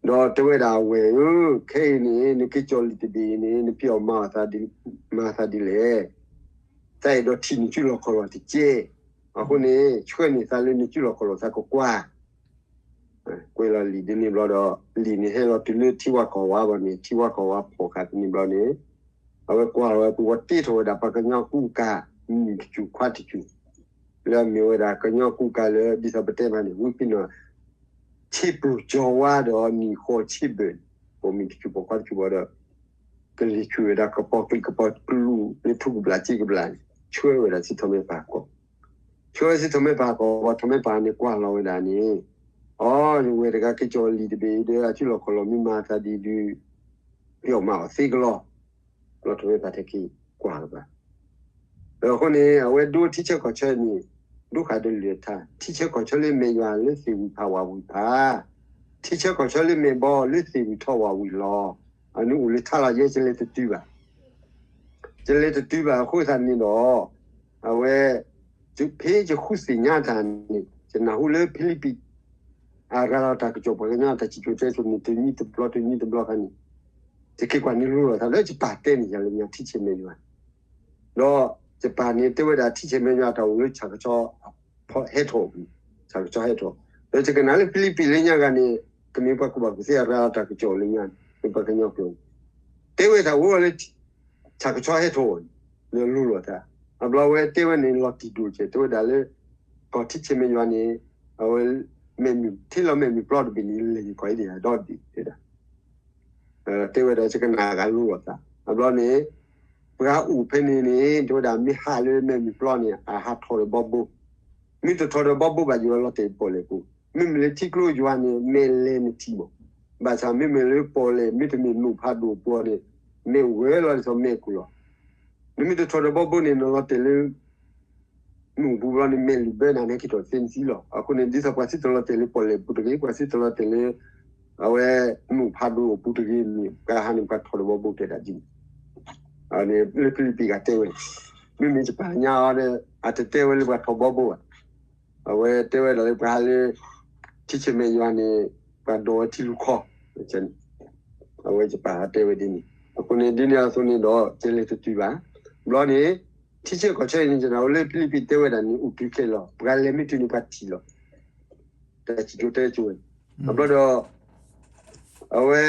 တဲဝဲဒၣ်အဝဲၢ်ဧၢ, ခဲအံၤန့ၣ် နက့ၤကၠီၣ်လံာ်တဘ့ၣ်အံၤန့ၣ် နဖံးအီၣ်မၤအီၣ်သးဒ် မၤသးဒ်လဲၣ်, သးအဲၣ်ဒိးထံၣ်နစုလီၢ်ခီၣ်လီၢ်တက့ၢ်, အဃိန့ၣ် ဆှၢန့ၢ်သးလၢနစုလီၢ်ခီၣ်လီၢ်သးကကွၢ်, ကွဲးလီၤလံာ်ဒ်န့ၣ်ဘျီဒီး လံာ်န့ၣ်ဟဲလီၤတုၤလၢထံဝါကီၢ်ဝါဘၣ်န့ၣ် ထံဝါကီၢ်ဝါဖီၣ်ဃာ်ဖဲန့ၣ်ဘျီန့ၣ် အဝဲကွၢ်လီၤဝဲပူၤဝဲတ့ထီၣ်ဝဲဒၣ်ပှၤကညီကူကၤ မုၣ်တစူၢ်ခွါတစူၢ် လၢအမ့ၢ်ဝဲဒၣ်ကညီကူကၤလၢဒ်သိးပတဲမးန့ၣ် ဝံဖံနီၣ် ဆ့ပျိၢ်ကၠီဝါဒီးနံၣ်ဃီဆ့ဘၢၣ်န့ၣ် ပိာ်မုၣ်တစူၢ်ပိာ်ခွါတစူၢ်ဘၣ်ဒီး ကလံၤဆူၣ်ဝဲဒၣ်ကပီၤကလံၤကပီၤကလူးလၢထူကဘျၣ်စ့ကဘျၣ်န့ၣ် ဆှၢဝဲဒၣ်ဆံထီၣ်မဲပၢ်ကီၢ် ဆှၢဝဲဆံထီၣ်မဲပၢ်ကီၢ် ပှၤထီၣ်မဲပၢ်န့ၣ်ကွၢ်လီၤဝဲဒၣ်န့ၣ် အီ ယဝဲၢ်တဂၤက့ၤကၠီၣ်လံာ်တဘ့ၣ်ဒီး အစုလီၢ်ခီၣ်လီၢ်မ့ၢ်မၤသးဒ်ဒုး ပျီၣ်မးအီၤသ့ကလီၤ လီၤထီၣ်မဲပၢ်ထဲခံကွၢ်လၢၤဘၣ် အဃိန့ၣ် အဝဲဒိထံဆၢကီၢ်ဆၢန့ၣ် ဒိဃာ်ဒီးလၢထါ ထံဆၢကီၢ်ဆၢလၢမဲာ်ယွၤလၢသ့ၣ်ဝံၤဖးဝးဝံၤဖး ထံဆၢကီၢ်ဆၢလၢမဲာ်ဘီလၢသ့ၣ်ဝံၤထီၣ်ဝးဝံၤလီၤ အန့ၣ်အိၣ်လၢထါလီၤယဲ ယလဲၤတတုၤဘၣ် ယလဲၤတတုၤဘၣ်အဃိသတးန့ၣ်ဒီး အဝဲ ဖဲယဃုသ့ၣ်ညါတၢ်န့ၣ် ယနၢ်ဟူလၢဖံလံးပံး အရၤလီၤတၢ်ကစီၣ်ပှၤကညီတၢ်စံၣ်စိၤတဲစိၤန့ၣ် တနံၣ်တဘျီတနံၣ်တဘျီခါန့ၣ် ယက့ၤကွၢ်န့ၢ်လိၤလိာ်သးလၢယပၢ်တဲန့ၣ် ယၤလၢညါထံဆဲးမဲာ်ယွၤ ဒီးယပၢ်န့ၣ်တဲဝဲဒၣ်ထံဆဲးမဲာ်ယွၤတၢ်အိၣ်လၢဆၣ်ကဆီ ဟဲထီၣ်အပူၤ ဆၣ်ကဆီဟဲထီၣ် ဒီးယကနၣ်လၢဖံလံးပံးလၢညါဂၤန့ၣ် ကမ့ၢ်ပှၤကူၣ်ဘၣ်ကူၣ်သ့အရၤလီၤတၢ်ကစီၣ်လၢညါန့ၣ် မ့ၢ်ပှၤကညီကျိာ် တဲဝဲတၢ်အိၣ်လၢ ဆၣ်ကဆီဟဲထီၣ်အီၤန့ၣ် လၢလိၤလိာ်သး အဘျီဝဲတဲဝဲန့ၣ်လီၤတံၢ်ဒိၣ်ကဲ တဲဝဲဒၣ်လၢ ကီၢ်ထံဆဲးမဲာ်ယွၤန့ၣ် အဝဲ မဲာ်မုၢ်ထံလီၤမဲာ်မုၢ်ပျီတဘ့ၣ်န့ၣ် လဲၤကီးအံၤဒ်ဒီးဒ်တဲဒၣ် တဲဝဲဒၣ်ယကနၣ်ဂၤလိၤလိာ်သး အဘျီန့ၣ် ပှၤအိၣ်ဖဲန့ၣ်န့ၣ် တဲဝဲဒၣ်မ့ၢ်ဟးလၢမဲာ်မုၢ်ပျီန့ၣ် အဟးထီၣ်ဒီးဘီဘိ မ့ၢ်တထီၣ်ဒီးဘီဘိဘၣ်ယိၣ်ဝဲလီၤတဲာ်ပီၣ်လဲၣ်ပူၤ မ့မ့ၢ်လၢထံကျိယွၤန့ၣ် မဲာ်လဲၤနထံၣ်မး ဘၣ်ဆၣ်မ့မ့ၢ်လၢပီၣ်လဲၣ် မ့တမ့ၢ်နိၣ်ဖးဒိၣ်ပူၤန့ၣ် မဲာ်အိၣ်ဝဲလီၤဒ်သိးမဲာ်ကူၤလီၤ နမ့ၢ်တထီၣ်ဒီးဘီဘိန့ၣ် နလီၤတဲာ်လၢ မ့ၣ်အူပူၤဘျီန့ၣ် မဲာ်လုၢ်ဘၢနၤန့ၣ်က့ၤထီၣ်သ့နသံလီၤ. အဃိန့ၣ် ဒ်သိးပှၤစံၣ်တလီၤတဲာ်လၢပီၣ်လဲၣ်ပူၤတဂ့ၤ, ပှၤစံၣ်တလီၤတဲာ်လၢ အဝဲ မ့ၣ်အူဖးဒိၣ်အပူၤတဂ့ၤန့ၣ် ပှၤဟးန့ၣ်ပှၤထီၣ်ဒီးဘီဘိတဲဒၣ်ဒ်န့ၣ် လၢဖံလံးပံးဂၤတဲဝဲန့ၣ်, မ့မ့ၢ်ယပာ်ညါအီၤဒီး အတတဲဝဲလၢပှၤထီၣ်ဘီဘိဘၣ်. အဝဲတဲဝဲဒၣ်လၢပှၤဟးလၢ ထံဆၢမဲာ်ယွၤန့ၣ် ပှၤဒိးဝဲထံလူၢ်ခီ အဝဲယပာ်တဲဝဲဒ်န့ၣ်. အဃိန့ၣ် ဒ်န့ၣ်အသိးန့ၣ်ဒီး ယလဲၤတတုၤဘၣ်. ဘျီန့ၣ် ထံဆၢကီၢ်ဆၢအံၤန့ၣ် ယနၢ်ဟူလၢဖံလံးပံးတဲဝဲဒၣ်န့ၣ် အိၣ်တုၤခဲလီၤ. ပှၤလဲၤမ့ၢ်တုၤန့ၣ်ပှၤထံၣ်လီၤ. တၢ်စံၣ်စိၤတဲစိၤဝဲန့ၣ် အဘျီဒီး အဝဲ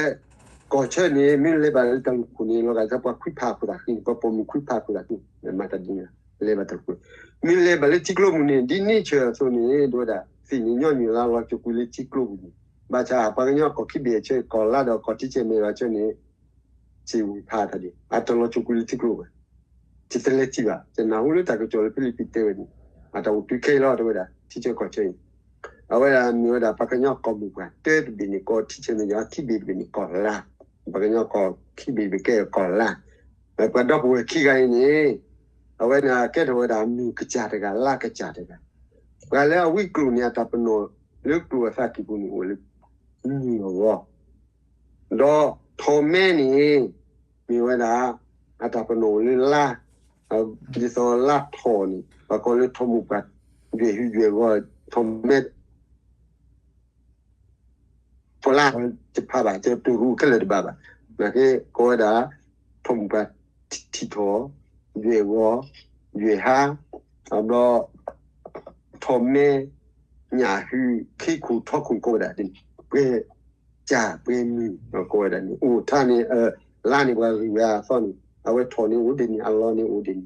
ကီၢ်ဆၢန့ၣ် မ့ၢ်လဲၤဘၣ်လၢတၢ်လူၢ်ခိၣ်န့ၣ် လီၤဂာ်ဒ်သိးပှၤခွံဖးအခိၣ်သးဃံန့ၣ် ပှၤပိာ်မုၣ်ခွံဖးအခိၣ်သးဃံန့ၣ် မၤတၢ်ဒ်န့ၣ် လဲၤဘၣ်တၢ်လူၢ်ခိၣ်, မ့ၢ်လဲၤဘၣ်လၢထံကျိပူၤန့ၣ် ဒ်န့ၣ်ဆၢအသိးန့ၣ် ဒ်ဝဲဒၣ် သ့ၣ်န့ၣ်ညီနုၢ်လၢလီၤစိၤကွံာ်လၢထံကျိပူၤန့ၣ် ဘၣ်ဆၣ်ပှၤကညီကီၢ်ခံဘ့ၣ်အဆၢ ကီၢ်လါဒီးကီၢ်ထံဆၢမဲာ်ယွၤအဆၢန့ၣ် စံးဝံၤဖးတၢ်ဒ် အတလီၤစိၤကွံာ်လၢထံကျိဘၣ်. ယတလဲၤထံၣ်ဘၣ်. ယနၢ်ဟူလၢတၢ်ကစီၣ်လၢဖံလံးပံးတဲဝဲန့ၣ် အတၢ်အိၣ်တုၤခဲအံၤလီၤ တဲဝဲဒၣ် ထံဆၢကီၢ်ဆၢအံၤ အဝဲဒၣ်မ့ၢ်ဝဲဒၣ်ပှၤကညီကီၢ်မိၢ်ပှၢ်တၢတဘ့ၣ်န့ၣ် ကီၢ်ထံဆၢမဲာ်ယွၤ ခံဘ့ၣ်တဘ့ၣ်န့ၣ် ကီၢ်လါ, ပှၤကညီကီၢ်ခံဘ့ၣ်တဘ့ၣ်ကဲကီၢ်လါ, ပှၤဒီပုၢ်ဝဲၢ်ခံဂၤအံၤန့ၣ် အဝဲန့ၣ်ကဲထီၣ်ဝဲဒၣ်မုၢ်ကစၢ်တဂၤ လါကစၢ်တဂၤ, ပှၤလၢအဝံကျိာ်န့ၣ် အတၢ်ပနီၣ်လၢကျိာ်အသးကံၢ်ပူၤန့ၣ်အိၣ်လၢ မုၢ်အဂီၢ် ဒီးထီၣ်မဲန့ၣ် မ့ၢ်ဝဲဒၣ် အတၢ်ပနီၣ်အိၣ်လၢလါ, ဒ်သိးလါထီၣ်န့ၣ် ပှၤကိးလၢထီၣ်မိၢ်ပှၢ် ယွဲၢ်ဟူယွဲၢ်ဂီၤ ထီၣ်မဲ ဖီလာ် တဖးဘၣ် ကတိၤရူခဲလၢာ်တဘၣ်ဘၣ်, နာ်က့ကိးဝဲဒၣ် ထီၣ်မိၢ်ပှၢ်ထံၣ်ထီၣ် ယွဲၢ်ဂီၤ ယွဲၢ်ဟါ, အဘျီ ထီၣ်မဲ ညၣ်ဟူ ခ့ခိၣ်ထီခိၣ်ကိးဝဲဒၣ်ဒ်န့ၣ်, ပှဲၤ ကၢ်ပှဲၤမုၢ် ကိးဝဲဒၣ်န့ၣ် အိၣ်ထါန့ၣ် လါန့ၣ်ပှၤဂံၢ်ဝဲအသီန့ၣ် အဝဲထီၣ်န့ၣ်အိၣ်ဒ်န့ၣ် အလီန့ၣ်အိၣ်ဒ်န့ၣ်,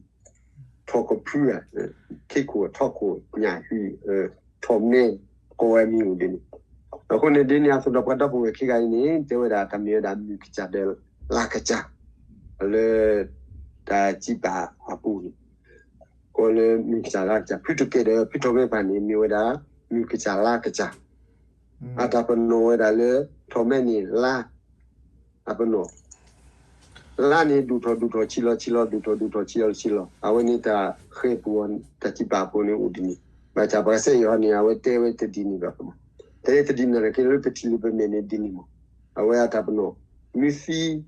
ထီၣ်ကဖုဧါ, ခ့ခိၣ်ထီခိၣ် ညၣ်ဟူ ထီၣ်မဲ ကိးဝဲမံၤအိၣ်ဒ်န့ၣ်, အဃိန့ၣ်ဒ်န့ၣ်အသိးဒီးပှၤဒီပုၢ်ဝဲၢ်ခံဂၤအံၤန့ၣ် တဲဝဲဒၣ်တၢ်မ့ၢ်ဝဲဒၣ်မုၢ်ကစၢ်ဒီးလါကစၢ် လၢ တၢ်စံးပာ်အပူၤန့ၣ် ကိးလၢမုၢ်ကစၢ်လါကစၢ် ဖုတကဲဒီး ဖုထီၣ်မဲပၢ်န့ၣ် မ့ၢ်ဝဲဒၣ် မုၢ်ကစၢ်လါကစၢ်, အတၢ်ပနီၣ်ဝဲဒၣ်လၢ ထီၣ်မဲန့ၣ်လါ အပနီၣ်, လါန့ၣ်ဒိၣ်ထီၣ်ဒိၣ်ထီၣ်ဆံးလီၤဆံးလီၤ ဒိၣ်ထီၣ်ဒိၣ်ထီၣ်ဆံးလီၤဆံးလီၤ အဝဲန့ၣ်တၢ်ဃဲၤပူၤအီၤ တၢ်စံးပာ်အပူၤန့ၣ်အိၣ်ဒ်န့ၣ်, ဘၣ်ဆၣ်ပှၤစဲယီၤန့ၣ် အဝဲတဲဝဲတဒ်န့ၣ်ဘၣ်, တဲတဒ်န့ၣ်က့လၢပထံၣ်လၢပမဲာ်န့ၣ်ဒ်န့ၣ်မး, အဝဲအတၢ်ပနီၣ် မ့ၢ်သံ သံသံ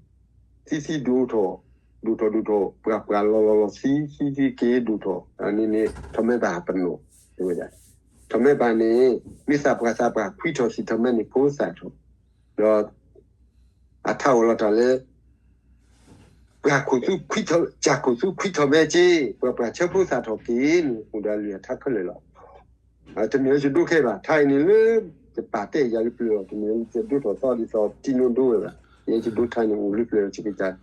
ဒိၣ်ထီၣ် ဒိၣ်ထီၣ်ဒိၣ်ထီၣ် ပှၤပှၤလီၤလီၤလီၤ သံသံသံက့ၤဒိၣ်ထီၣ် အန့ၣ်န့ၣ် ထီၣ်မဲပၢ်ပနီၣ် တဲဝဲဒၣ်, ထီၣ်မဲပၢ်န့ၣ် မ့ၢ်သးပှၢ်သးပှၢ် ခွံထီၣ်သံထီၣ်မဲန့ၣ် ဖိသၣ်ထီၣ်, ဒီး အထးအိၣ်လီၤတၢ်လၢ ပှၤခိၣ်သူ ကၢ်ခိၣ်သူခွံထီၣ်မဲက့ၤ ပှၤပှၢ်ဆၢဖိသၣ်ထီၣ်က့ၤန့ၣ် အိၣ်ဒီးအလုၢ်အထါခဲလၢာ်လီၤ. တမ့ၢ်လၢယဒိခဲအံၤဘၣ် ထါအံၤန့ၣ်လၢ ယပာ်တဲာ်ယၤလၢပျၢၤလီၤ, တမ့ၢ်လၢယဒိၣ်ထီၣ်သီဒ်သိးတံနိဒိဝဲဘၣ်. ယဲယဒိထါန့ၣ်အိၣ်လၢပျၢၤလီၤ, ယကစၢ်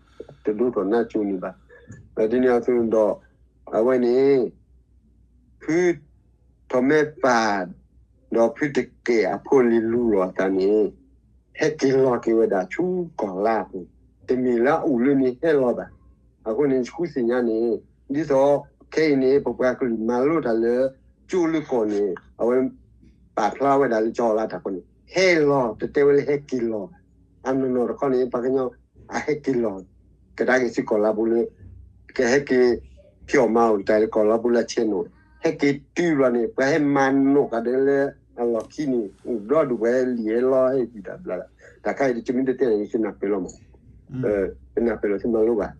တဒိၣ်ထီၣ်နါကၠိန့ၣ်ဘၣ်. ဒ်န့ၣ်အသိးန့ၣ်ဒီး အဝဲန့ၣ် ဖုထီၣ်မဲပၢ် ဒီးဖုတကဲးအဖိလံၤလူလီၤအသးန့ၣ် ဟဲက့ၤလီၤက့ၤဝဲဒၣ်ဆူကီၢ်လါအပူၤ, တမ့ၢ်လၢအအိၣ်လၢန့ၣ်ဟဲလီၤဘၣ်. အဃိန့ၣ် ယဃုသ့ၣ်ညါန့ၣ် ဒ်သိးခဲအံၤန့ၣ် ပပှၤကလုာ်မၤလိတၢ်လၢ ကၠိလၢကီၢ်န့ၣ် အဝဲ ပာ်ဖျါဝဲဒၣ်လၢကၠီလါတၢ်ဃိန့ၣ် ဟဲလီၤ, တတဲဝဲလၢဟဲက့ၤလီၤဘၣ်. အနီၢ်နီၢ်တခီန့ၣ် ပှၤကညီ အဟဲက့ၤလီၤ ကဒါက့ၤဆူကီၢ်လါပူၤလၢ ကဟဲက့ၤ ဖံးအီၣ်မၤအီၣ်ကတၢၢ်လၢကီၢ်လါပူၤလၢအဆဲးနီၤ, ဟဲက့ၤတုၤဘျီန့ၣ် ပှၤဟဲမၤနီၣ်ဃာ်ဒီးလၢအလီၢ်ခံန့ၣ် အိၣ်ဘျီဒုးပှၤဟဲလံာ်ဟဲလီဟဲဒံးတၢ်ဘျါလီၤ. တၢ်ခါအံၤတမ့ၢ်တတဲန့ၣ် ယကနၢ်ပၢၢ်လီၤမး, ကနၢ်ပၢၢ်လီၤသုမၤလိဘၣ်,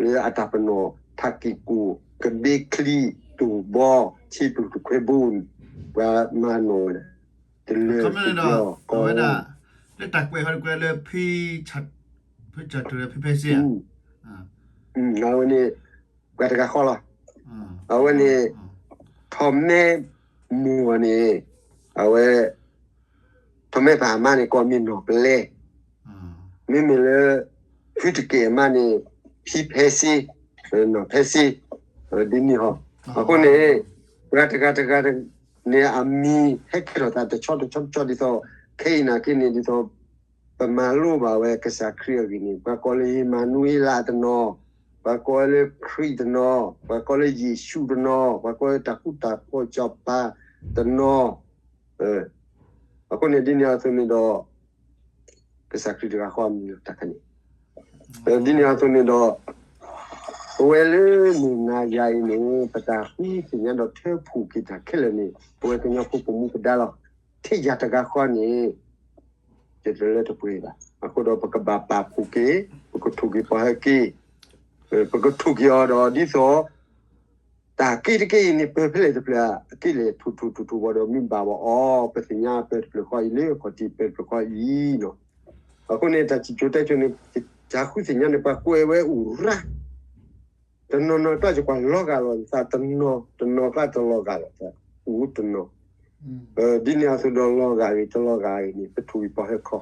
လၢအတၢ်ပနီၣ် ထးက့ၢ်ကိၣ် ကဘ့ချံ တိၢ်ဘီ ဆ့ပျူၢ်တခွဲဘိန့ၣ် ပှၤမၤနီၣ်ဝဲဒၣ် တလၢာ်တပျီၤကီး လၢတၢ်ကွဲးဟီတကွဲးလၢ ဖု ဖုကၠီၤထူးဒီးဖုဖဲစ့ဧါ, အဝဲန့ၣ် ပှၤတဂၤဃီလီၤ. အဝဲန့ၣ် ထီၣ်မဲမိၢ်န့ၣ် အဝဲ ထီၣ်မဲပၢ်အမါန့ၣ် ကိးမံၤနီၢ်ပလဲ, မ့မ့ၢ်လၢ ဖုတကဲးအမါန့ၣ် ဖံဖဲစ့, နီၢ်ဖဲစ့, ဒ်န့ၣ်ဟီ. အဃိန့ၣ် ပှၤတဂၤတဂၤန့ၣ် အမံၤဟဲကဲထီၣ်သးတဆီတဆီတဆီဒ်သိး ခဲအံၤနာ်က့န့ၣ် ဒ်သိး ပမၤလိဘၣ်ဝဲကစၢ်ခရံာ်အဂ့ၢ်န့ၣ် ပှၤကိးလၢအ့မၤနူၤအ့လးတနီၤ, ပှၤကိးလၢခရံာ်တနီၤ, ပှၤကိးလၢယ့ၣ်ၡူးတနီၤ, ပှၤကိးလၢတၢ်ဃူတၢ်ဖိးစီၤပၤတနီၤ. အဃိန့ၣ်ဒ်န့ၣ်အသိးန့ၣ်ဒီး ကစၢ်ခရံာ်တဂၤဃီအမံၤလီၤတၢ်ခါန့ၣ်. ဒ်န့ၣ်အသိးန့ၣ်ဒီး ပဝဲလၢမုၢ်နၤယၤအံၤန့ၣ် ပတၢ်ဃုသ့ၣ်ညါဒီးထၢဖှိၣ်က့ၤတၢ်ခဲလၢာ်န့ၣ် ပဝဲကညီဖိပမူပဒါလီၤ. ထဲယၤတဂၤဃီန့ၣ် ယတလၢတပှဲၤဘၣ်. အဃိဒီးပကဘၣ်ပာ်ဖှိၣ်က့ၤ, ပကထိၣ်က့ၤပှၤဟဲက့ၤ, ပကထိၣ်က့ၤအီၤဒီးဒ်သိး တၢ်က့တက့အံၤန့ၣ် ပၢၤဖဲလဲၣ်တဖျၢၣ် အက့လဲၣ်ထူၣ်ထူၣ်ထူၣ်ထူၣ်ဘၣ်ဒီးမ့ၢ်ဘၣ်ဝဲအီၤ ပသ့ၣ်ညါပၢၤတဖျၢၣ်ဃီအံၤလၢခီၣ်ထံးပၢၤတဖျၢၣ်ဃီအံၤနီၤ. အဃိန့ၣ် တၢ်စံၣ်စိၤတဲစိၤန့ၣ် တၢ်ဃုသ့ၣ်ညါန့ၣ် ပှၤကွဲးဝဲအိၣ်ရၣ် တနီၤနီၤကျါ ယကွၢ်လီၤဂာ်လီၤသးတနီၤ, တနီၤကျါတလီၤဂာ်လီၤသး, အိၣ်တနီၤ. ဒ်န့ၣ်အသိးဒီးလီၤဂာ်ဂ့ၤ တလီၤဂာ်ဂ့ၤန့ၣ် ပထိၣ်ဂ့ၤပှၤဟဲခီ.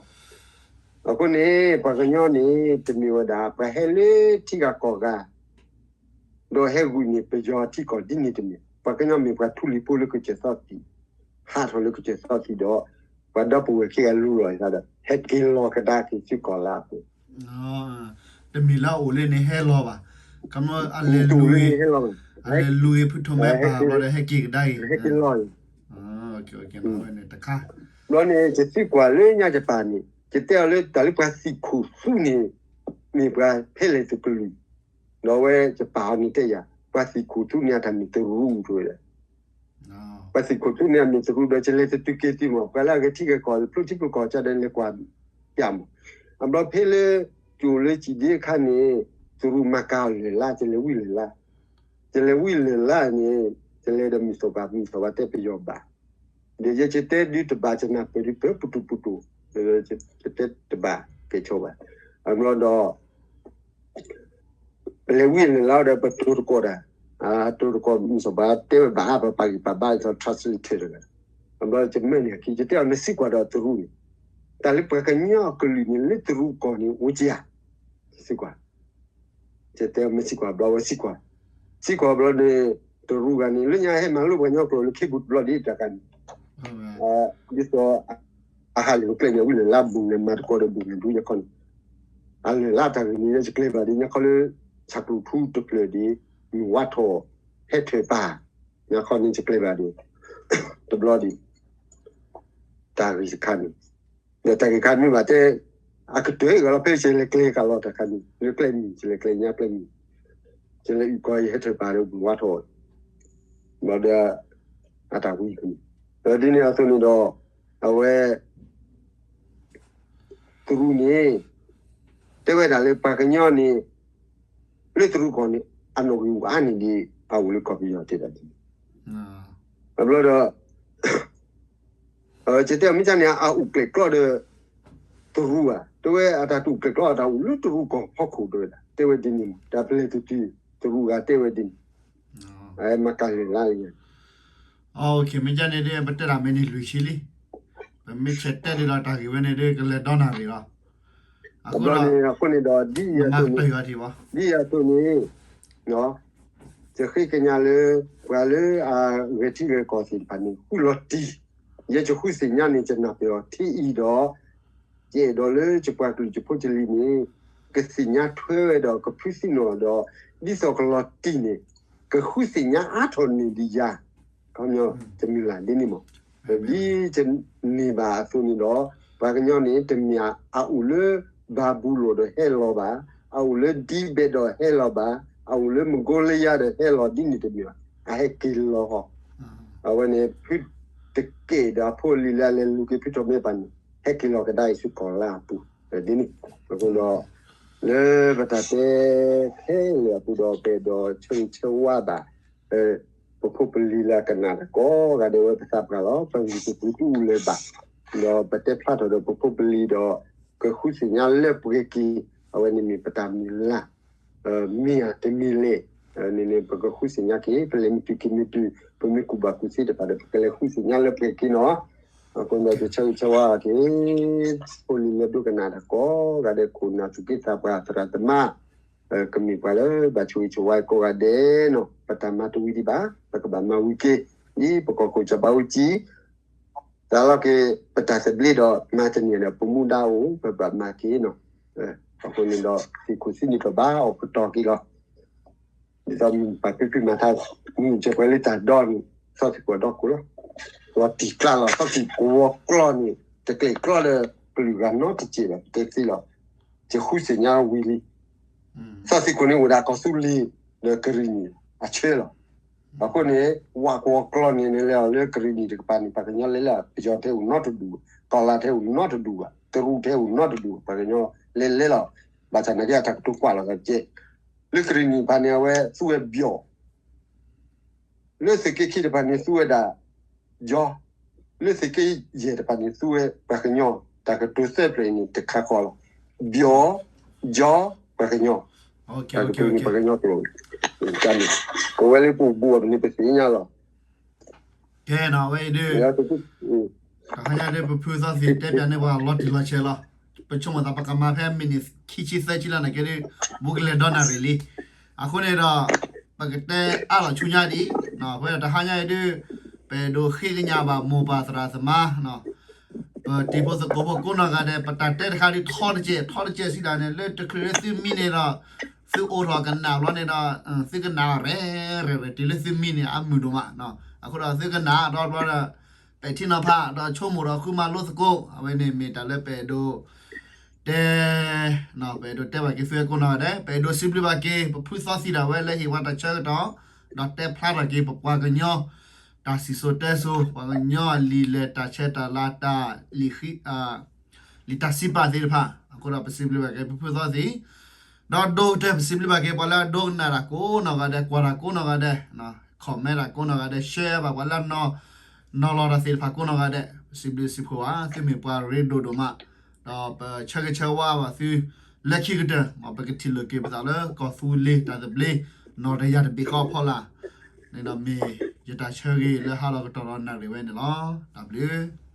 အဃိန့ၣ် ပှၤကညီန့ၣ် တမ့ၢ်ဝဲဒၣ် ပှၤဟဲလၢထံဂၤကီၢ်ဂၤ ဒီးဟဲဂုာ်န့ၢ်ပယီၤ ထံကီၢ်ဒ်န့ၣ်တမ့ၢ်. ပှၤကညီမ့ၢ်ပှၤထူလံၤဖိလၢကစၢၢ်သီသံး, ဟးထီၣ်လၢကစၢၢ်သီသံးဒီး ပှၤဒီပုၢ်ဝဲၢ်ခံဂၤလူလီၤအသးဒီး ဟဲက့ၤလီၤကဒါက့ၤဆူကီၢ်လါအပူၤ တမ့ၢ်လၢအအိၣ်လၢန့ၣ်ဟဲလီၤဘၣ်. ကမၢအလဲၤလူၤဂ့ၤ, အလဲၤလူၤဂ့ၤဖုထီၣ်မဲပၢ်ဘျီဒီးဟဲက့ၤကဒါက့ၤ, ဟဲက့ၤလီၤဂ့ၤ. တခါ ဘျီန့ၣ် ယသံကွၢ်လၢညါယပာ်န့ၣ် ယတဲအီၤလၢတၢ်လၢပှၤသံၣ်ခိၣ်သူန့ၣ် မ့ၢ်ပှၤဖဲလဲၣ်တကလုာ်, ဒီးအဝဲယပာ်အီၤန့ၣ်တဲယၤ ပှၤသံၣ်ခိၣ်သူန့ၣ်အတၢ်မ့ၢ်တရူးတဝဲဒၣ် ပှၤသံၣ်ခိၣ်သူန့ၣ်အမ့ၢ်တရူးဒီး ယလဲၤတတုၤက့ၤတုၤမး ပှၤလၢအဂဲၤထံဂဲၤကီၢ် ဖျိထံဖျိကီၢ်ကဒီးလဲၤကွၢ်ပၠးမး. အဘျီဖဲလၢ ကၠိလၢစံၣ်ဒ့အခါန့ၣ် တရူးမၤကၤအီၤလၢာ်လါ ယလဲၤဝံၤလၢာ်လါ, ယလဲၤဝံၤလၢာ်လါန့ၣ် ယလဲၤဒီးမုၢ်စီၤပၤ မုၢ်စီၤပၤတဲပယီၤဘၣ်, ဒီးယတဲဒုတဘၣ် ယနၢ်ပၢၢ်ဒုပၢၢ်ပတူၢ်ပတူၢ်, ယတဲတဘၣ်ကဲဆိဘၣ်. အဘျီဒီး ပလဲၤဝံၤလၢာ်လါဒီး ပတိၤတကိးတၢ်, တိၤတကိး မုၢ်စီၤပၤတဲဝဲဘၣ်အါ ပပာ်ဂံၢ်ပာ်ဘါအသိး translator တဂၤ, အဘျီယမဲာ်န့ၢ်အခံ ယတဲအီၤ နသံကွၢ်ဒီးတရူးန့ၣ် တၢ်လၢပှၤကညီအကလုာ်န့ၣ် လၢတရူးကီၢ်န့ၣ် အိၣ်ကယၤ, ယသံကွၢ် ယတဲမ့ၢ်သံကွၢ်ဘျီဝဲသံကွၢ်, သံကွၢ်ဘျီန့ၣ် တရူးဂၤန့ၣ် လၢညါဟဲမၤလိပှၤကညီကျိာ်လၢခ့ပူၤတဘျီဒ်တၢ်ဂၤန့ၣ်, ဒ်သိး အဟးလၢကျဲန့ၣ် ဝံၤလၢာ်လါ ဘူးလဲၤမၤတကိးဒီးဘူးလဲၤဒူယခီန့ၣ်, အလၢာ်လါတၢ်ဂ့ၢ်န့ၣ် ယကျဲဘၣ်ဒ်ညါခီလၢ ဆၣ်ကျိၣ်ထူတဖျၢၣ်ဒ် မုၢ်ဝါထီၣ် ဟဲထၢၣ်ပၢ် ညါခီန့ၣ် ယကျဲဘၣ်ဒ် တဘျီဒ် တၢ်ဂ့ၢ်တခါန့ၣ် ဒီးတၢ်ဂ့ၢ်ခါမ့ၢ်ဘၣ်တဲ အကတၢၢ်ဂၤလီၤ ဖဲယလဲၤကျဲကလီတၢ်ခါန့ၣ် လၢကျဲမံၤ ယလဲၤကျဲညါကျဲမံၤ ယလဲၤအုၣ်ကီၤယဟဲထၢၣ်ပၢ်ဒီးမုၢ်ဝါထီၣ် ဘျီဒီး အတၢ်ဝံၤန့ၣ် ဒီးဒ်န့ၣ်အသိးန့ၣ်ဒီး အဝဲ တရူးန့ၣ် တဲဝဲဒၣ်လၢပှၤကညီန့ၣ် လၢတရူးကီၢ်န့ၣ် အနီၣ်ဂံၢ်အိၣ်အါန့ၢ်ဒံး အအိၣ်လၢကီၢ်ပယီၤတဲဒၣ်ဒ်န့ၣ် အဘျီဒီး ယတဲအီၤ မ့ၢ်ကန့ၣ် အအိၣ်ကျဲၣ်ကျီဒီး တရူးဧါ, တဲဝဲအတၢ်တအိၣ်ကျဲၣ်ကျီ အတၢ်အိၣ်လၢတရူးကီၢ်ဖီခိၣ်တဲဝဲဒၣ် တဲဝဲဒ်န့ၣ်မး တၢ်ပလဲၤတတုၤ တရူးဂၤတဲဝဲဒ်န့ၣ် မၤကၤလၢာ်လါလံ မ့ၢ်ကန့ၣ် ပတဲတၢ်မ့ၢ်န့ၣ်လွံၢ်ဆံလံ, ပ မ့ၢ်ဆဲးတဲဒ်ဒီးတၢ်ဂ့ၢ်ဝဲန့ၣ်ဒီး ကလဲၤဒီနၣ်ရံၣ်လီၤ. အဃိဒီး အဃိန့ၣ်ဒီး ဒ်ယၤသိးန့ၣ် ဒ်ယၤသိးန့ၣ် ယဃ့ကညးလၢ ပှၤလၢအဂဲၤထံဂဲၤကီၢ်သ့ၣ်တဖၣ်န့ၣ် ဃုလီၤတံၢ်, ယဲယဃုသ့ၣ်ညါန့ၣ် ယနၢ်ပၢၢ်အီၤထံအံၤဒီး ယအဲၣ်ဒိးလၢယပှၤကလုာ်ယဖိယလံၤန့ၣ် ကသ့ၣ်ညါထွဲဝဲဒီးကဖုသံနီၣ်ဒီး ဒ်သိးကလီၤတံၢ်န့ၣ် ကဃုသ့ၣ်ညါအါထီၣ်န့ၢ်ဒံးယၤ ခီပညီ တမုၢ်လၢ်ဒ်န့ၣ်မး, ဒ်တန့ၢ်ဘၣ်အသိးန့ၣ်ဒီး ပှၤကညီန့ၣ် တမ့ၢ်အအိၣ်လၢဘၤဘူလိၣ်ဒီးဟဲလီၤဘၣ်, အအိၣ်လၢဒံဘဲးဒီးဟဲလီၤဘၣ်, အအိၣ်လၢမကိလယါဒီးဟဲလီၤဒ်န့ၣ်တမ့ၢ်ဘၣ်, အဟဲက့ၤလီၤဃီ, အဝဲန့ၣ် ဖုတကဲဒီးအဖိအလံၤလၢအလဲၤလူၤက့ၤဖုထီၣ်မဲပၢ်န့ၣ် ဟဲက့ၤလီၤကဒါအံၤဆူကီၢ်လါအပူၤ ဒ်န့ၣ်, အဃိဒီး လၢပတၢ်တဲခဲလၢာ်အပူၤဒီး ပအဲၣ်ဒိးဆၢဂ့ၤဆၢဝါဘၣ် ပဖိပလံၤလၢအကနၣ်တၢ်ကိးဂၤဒဲးဝဲပသးပှၢ်လီၤ. ပဂံၢ်ပဘါတအိၣ်လၢၤဘၣ်, ဒီးပတဲဖျါထီၣ်ဒီးပဖိပလံၤဒီး ကဃုသ့ၣ်ညါလၢပှဲၤက့ၤ အဝဲန့ၣ်မ့ၢ်ပတၢ်မုၢ်လၢ်, မ့ၢ်ဧါတမ့ၢ်လဲၣ်, န့ၣ်န့ၣ် ပကဃုသ့ၣ်ညါက့ၤ ပလဲၤမ့ၢ်တုၤက့ၤမ့ၢ်တုၤ ပမ့ၢ်ကူၣ်ဘၣ်ကူၣ်သ့တဖၣ်ဒီး ပကလဲၤဃုသ့ၣ်ညါလၢပှဲၤက့ၤနီၤ. အဃိန့ၣ်ဒီး ယဆၢဂ့ၤဆၢဝါက့ၤ ဖိလံၤလၢဒိကနၣ်တၢ်ကိးဂၤဒဲး ခိၣ်နၢ်သူၣ်က့သးပှၢ်သရၣ်သမါ ကမ့ၢ်ပှၤလၢဘၣ်ဆိၣ်ဂ့ၤဆိၣ်ဝါကိးဂၤဒဲးနီၤ, ပတၢ်မၤတဝံၤဒံးဘၣ်, ပကဘၣ်မၤဝံၤက့ၤ, ဒ်ပကီၢ်ခိၣ်စီၤဘးအူကၠံ တၢ်လီၤက့ၤ ပတၢ်သဘျ့ဒီး မၤတန့ၢ်ဒီး ပမူဒါအိၣ် ပဘၣ်မၤက့ၤနီၤ. အဃိန့ၣ်ဒီး သ့ၣ်ခိၣ်သံန့ၣ် ပဘၣ်အိၣ်ကတီၢ်က့ၤလီၤ. ဒ်သိးမုၢ်ပၢ်ဖံဖုမၤထါ မုၢ်ကဲပှဲၤလၢတၢ်ဒီန့ၣ် သီသံၣ်ကဝီၤဒီခိၣ်လီၤ. ပှၤတံၢ်ကျါလီၤ သီသံၣ်ကဝီၤကျီန့ၣ် တကျဲၤကျီဒီး ကလုာ်ဂၤနီတစဲးဘၣ် တဲသ့လီၤ. ယဃုသ့ၣ်ညါဝံၤလံ သီသံၣ်ကဝီၤန့ၣ်အိၣ်ဒၣ်ကီၢ်သူလ့ၤ ဒီးကရံၣ်နံၣ်အဆၢလီၤ. အဃိန့ၣ် ဝးကဝီၤကျီန့ၣ် နလဲၤအီၤလၢကရံၣ်နံၣ်တကပၤန့ၣ် ပှၤကညီလဲၤလဲၤ ပယီၤထဲအိၣ်နီတဒူၣ်, ကီၢ်လါထဲအိၣ်နီတဒူၣ်ဘၣ်, တရူးထဲအိၣ်နီတဒူၣ်ဘၣ်, ပှၤကညီလဲၤလဲၤလီၤ. ဘၣ်ဆၣ်နာ်က့အတၢ်ကတိၤကွၢ်လီၤသးကဲ လၢကရံၣ်နံၣ်တဖၣ်န့ၣ် အဝဲသူဝဲဘျီၣ် လၢသုးက့ခံတဖၣ်န့ၣ်သူဝဲဒၣ် ယီၤ, လၢသုးက့ယဲၢ်တဖၣ်န့ၣ်သူဝဲပှၤကညီ, တၢ်ကတိၤသၢဖျၢၣ်အံၤန့ၣ် တခါဃီလီၤ. ဘျီၣ်, ယီၤ, ပှၤကညီ, တၢ်ကတိၤန့ၣ်ပှၤကညီကျိာ်, ကန့ၣ် ပဝဲလၢပအိၣ်ဘူးအီၤပန့ၣ်ပသ့ၣ်ညါလီၤ. ကဲနီၤ အဝဲအံၤဒုး တဟါညါဒုး ပဖုသီသံၣ်တဲပၠးန့ၢ်ပှၤလီၤတံၢ်လီၤဆဲးလီၤ. ပဆိကမိၣ်သးပကမၤဖဲမံးနံးခံဆံသၢဆံလၢနာ်က့ဒုး ဘူးကလဲၤဒီနၣ်ရံၣ်လံ. အဃိန့ၣ်ဒီး ပကတဲအါလီၤဆူညါဒံး, အဃိဒီးတဟါညါအံၤဒုး ပအဲၣ်ဒိးဃ့ကညးဘၣ်မိၢ်ပၢ်သရၣ်သမါ ပတံၤဖိသကိးဖိကိးနီၢ်ဂၤဒဲး ပတၢ်တဲတခါဒုးထီတစဲး ထီတစဲးစံးဒၣ်န့ၣ် လၢတချုးလၢသုမံန့ၣ်ဒီး သုအိးထီၣ်ကနၣ်ဘျီန့ၣ်ဒီး သုကနၣ်ရဲၣ်ရဲၣ်ရဲၣ် တုၤလၢသုမံန့ၣ် အမုာ်ဒိၣ်မး. အဃိဒီးသုကနၣ်ဒီးဘျီဒီး ပဲာ်ထံနီၤဖးဒီးဆိကမိၣ်ဒီးဃုမၤလိသကိး အဝဲန့ၣ်မ့ၢ်တၢ်လၢပအဲၣ်ဒိး တဲ ပအဲၣ်ဒိးတဲဘၣ်က့ၤသုကိးနီၢ်ဂၤဒဲး, ပအဲၣ်ဒိးစံးဘျုးဘၣ်က့ၤ ပဖုသီသံၣ်ဒၣ်ဝဲလၢဟ့ၣ်ဝဲတၢ်ဆၢကတီၢ် ဒီးတဲဖျါထီၣ်က့ၤပပှၤကညီ တၢ်စံၣ်စိၤတဲစိၤ ပှၤကညီအလံာ်လဲၢ်တၢ်ဆဲးတၢ်လၤတၢ် လံာ်တၢ်စံးပာ်သ့ၣ်တဖၣ်, အဃိဒီးပစံးဘျုးဘၣ်က့ၤပဖုသီသံၣ် ဒီးဒိၣ်ကတၢၢ်ပစံးဘျုးဘၣ်က့ၤ ပှၤလၢအဒိကနၣ်တၢ်ကိးနီၢ်ဂၤဒဲး ကွၢ်တၢ်ကိးနီၢ်ဂၤဒဲး comment တၢ်ကိးနီၢ်ဂၤဒဲး share ဘၣ်ပှၤလၢအနီၤလီၤတၢ်သ့ၣ်တဖၣ်ကိးနီၢ်ဂၤဒဲး ပစံးဘျုးစံးဖှိၣ်ဘၣ် သုမ့ၢ်ပှၤရ့ဒိၣ်ဒိၣ်မး, ဒီးပဆၢဂ့ၤဆၢဝါဘၣ်သု လၢခံကတၢၢ် မ်ပကထံၣ်လိာ်က့ၤပသးလၢကီၢ်သူလ့ၤတၢ်သဘျ့ နီၢ်တယၢ်တဘ့ၣ်ဃီအဖီလာ် န့ၣ်ဒီးမ့ၢ်ယတၢ်ဆၢဂ့ၤလၢဟါလီၤကတီၢ်ဒီးနၣ်ရံၣ်ဝဲန့ၣ်လီၤ. တၢ်ဘျုး